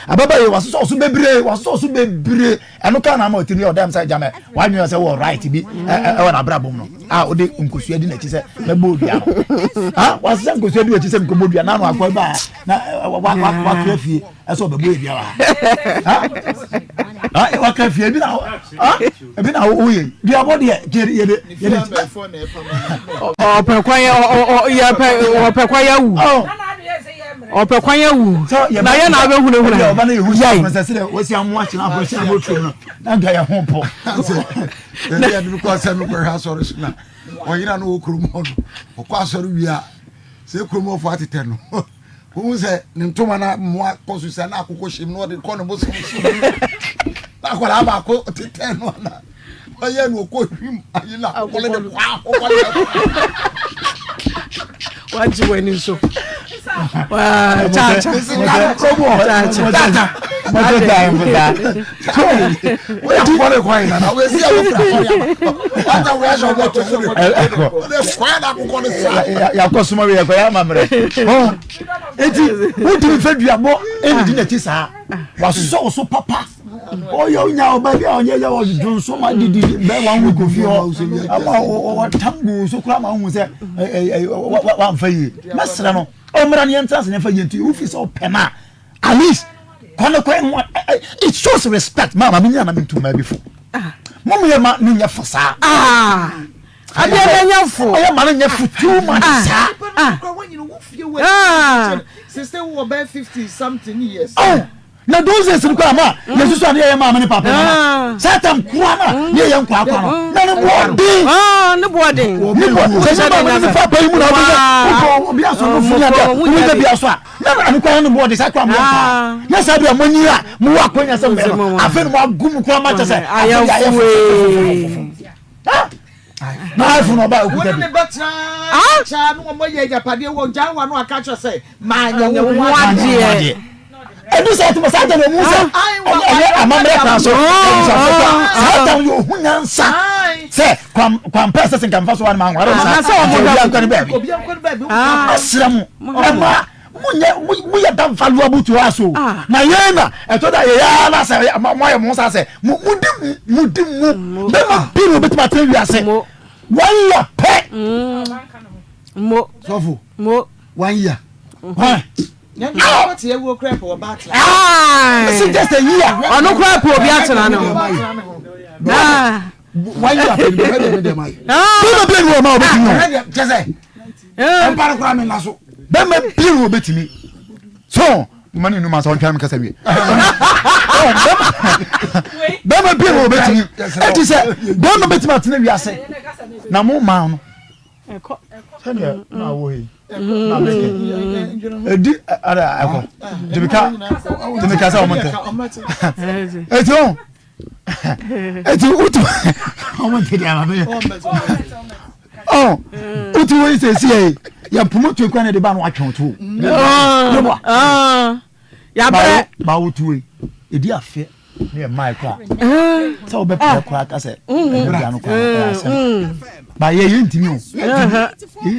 ababa yi wasosɔ ɔso bebree wasosɔ ɔso bebree ɛno ka na ama ɔtiri yɛ ɔdɛm sɛ gyamɛ wadwene sɛ wɔ right bi ɛwɔ n'abrabɔ mu no a wode nkosua di n'akyi sɛ mɛbɔ odua no ha wasesa nkosua di n'akyi sɛ nkɔbɔ dua na ano akɔ ba na wakra fie ɛsɛ ɔbɛbɔ edua wa ha ha wakra fie ebi na ha ebi na woyɛ duabɔ deɛ yɛde yɛde yɛde. ɔpɛ kwan yɛ ɔ yɛpɛ ɔpɛ kwan yɛ wu ɔpɛ kwan yɛ wu na yɛ na abɛhunahuna yɛ ɔba no yɛ hu sɛ sɛ sɛ wɔsi amoa kyerɛ abɔ kyerɛ abɔ tuom no na nka yɛ ho pɔ. ɛbi ɛbi kɔ sɛ mekɔhwɛ asɔre so na ɔyera no wɔ kurom hɔ no ɔkɔ asɔre wie a sɛ kurom hɔfo atetɛ no wohu sɛ ne ntoma no mmoa kɔ so sɛ na akokɔ hyɛm na ɔde kɔ ne bosom so. Akwadaa baako tetɛ no ana ɔyɛ no ɔkɔ hwim ayi na akokɔ no de kwa akokɔ no. Wagye w'ani so. Kyaakya. Kyaakya. Yakɔ soma wei yɛkɔ yɛ amammerɛ. Eti wotumi fɛ duabɔ ɛnidi n'akyi saa. Wasosɔ wo so papa. Ɔyɛ onya ɔba bi a ɔnyɛ yɛ ɔdwo nso ma didi bɛ wɔn ho kofi hɔ. Ama ɔtam gu so koraa ma ohun sɛ wamfa yie. Mɛsrɛ no ɔmmra ne yɛntena ase ne yɛmfa yie nti wofi sɛ ɔpɛ no a at least kwan kwan ho it shows respect maa maame nyina na mentu mmaa bi fo. Mo mo yɛ ma ne nyɛ fo saa. Adeɛ no nyɛ fo. Ɔyɛ ma no nyɛ fo too much saa. Sese wɔ bɛyɛ 50 something years. Oh, na those days no koraa ma yɛsusu a ne yɛyɛ maame ne papa no saa tam koraa na ne yɛyɛ nkwaakwa no na ne boɔ den. Ne boɔ den. Ne boɔ sɛ ne maame ne ne papa yi mu na wobɛyɛ wokɔ obi aso no funu adeɛ wobɛyɛ bi aso a na ne koraa ne boɔ den saa koraa mo yɛ paa na saa bi a mo nyi a mo wɔ akɔnya sɛ mbɛ no afei no mo agu mu koraa ma kyɛ sɛ afei de ayɛ fofofofofo. Na iPhone ɔba okuta bi. Wo ne ne bɛtena kyɛ na wɔn ayɛ agyapadeɛ wɔ gyaa wa no aka kyerɛ sɛ maa nyɛ wo ho adeɛ. Ɛdu sɛ ɛtuma saa tɛm ɔmu sɛ ɛyɛ amammerɛ kwan so abusuafo kwan saa tɛm yɛ ohu nyansa sɛ kwampɛ sɛ sɛ nka nfa so wa no ma nware nsa nti obi ankɔ ne baabi asrɛ mo ɛma monyɛ moyɛ that valuable to us o ah. na yɛn na ɛtɔ da yɛyɛ ara na sɛ mo ayɛ mo sa sɛ mo mo di mu mo di mu bɛma bi na obetumi atena wiase one year pɛ. Mm. Mo. Sɔfo. Mo. One year. Hwan. Ah. Just a year. Ɔno kura pɛ obi atena ne ho. One year pɛ ni bɛ de de ma ye. Bɛma bi ni wɔ ma obetumi o. Kyɛ sɛ ɛmpa no koraa mena so. Bɛma bi ni obetumi. So mo ne numa sɛ ɔntwɛn mi kasa wie. Bɛma bi ni obetumi. Eti sɛ bɛma betumi atena wiase na mo maa no. Sɛdeɛ na awɔ yi na mɛkɛ edi ara ɛkɔ tèmika tèmika sɛ ɔmo ntɛ eti o. Eti wotu ɔmo nti deɛ ama bɛyɛ ɔ wotu wɔ yi sɛ esi yɛ yɛ mpoma tu ekura na ɛde ba no atwɛn to ne bɔ yabrɛ ba wotu yi edi afɛ ne yɛ mmaa kura sɛ ɔbɛ pɛrɛ kura kasɛ ɛbɛ bia no kura ɛyɛ asɛm ba yɛ yɛ ntumi o yɛ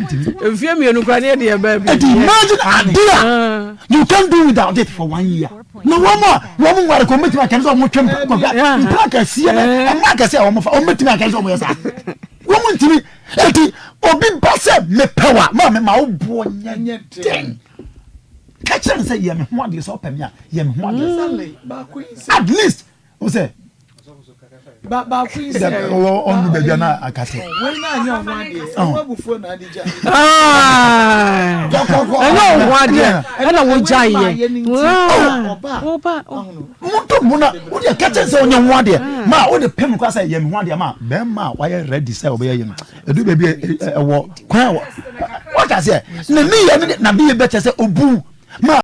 ntumi mfie mmienu kura ne yɛ deɛ bɛɛ bi eti imagine ade a you can do without it for one year. Na wɔn a wɔn nware kɔ wɔbɛtumi aka sɛ wɔn twɛm kɔkɔhwɛ mpena kɛseɛ na mmaa akɛseɛ a wɔn fa wɔn bɛtumi aka sɛ wɔn yɛ saa wɔn ntumi eti obi ba sɛ mepɛ wa maa mi ma wo boɔ nyɛ den ka kyerɛ no sɛ yɛ me ho adeɛ sɛ ɔpɛ me a yɛ me ho adeɛ at least o sɛ baako yi sɛ ɔnu baabi a na akate. wei na anyɛ ɔho adeɛ ɔho abufuo na ade gya. Ɛnyɛ ɔho adeɛ ɛna wogya yɛ. Ɔba moto mu na wode ɛka kyɛ sɛ ɔnyɛ ho adeɛ ma wode pem kora sɛ yɛ me ho adeɛ ma bɛrima a wayɛ ready sɛ ɔbɛyɛ yi no ɛdu baabi ɛwɔ kwan a wata sɛ ne ne yɛ ne nade yɛ bɛkyɛ sɛ obu ma.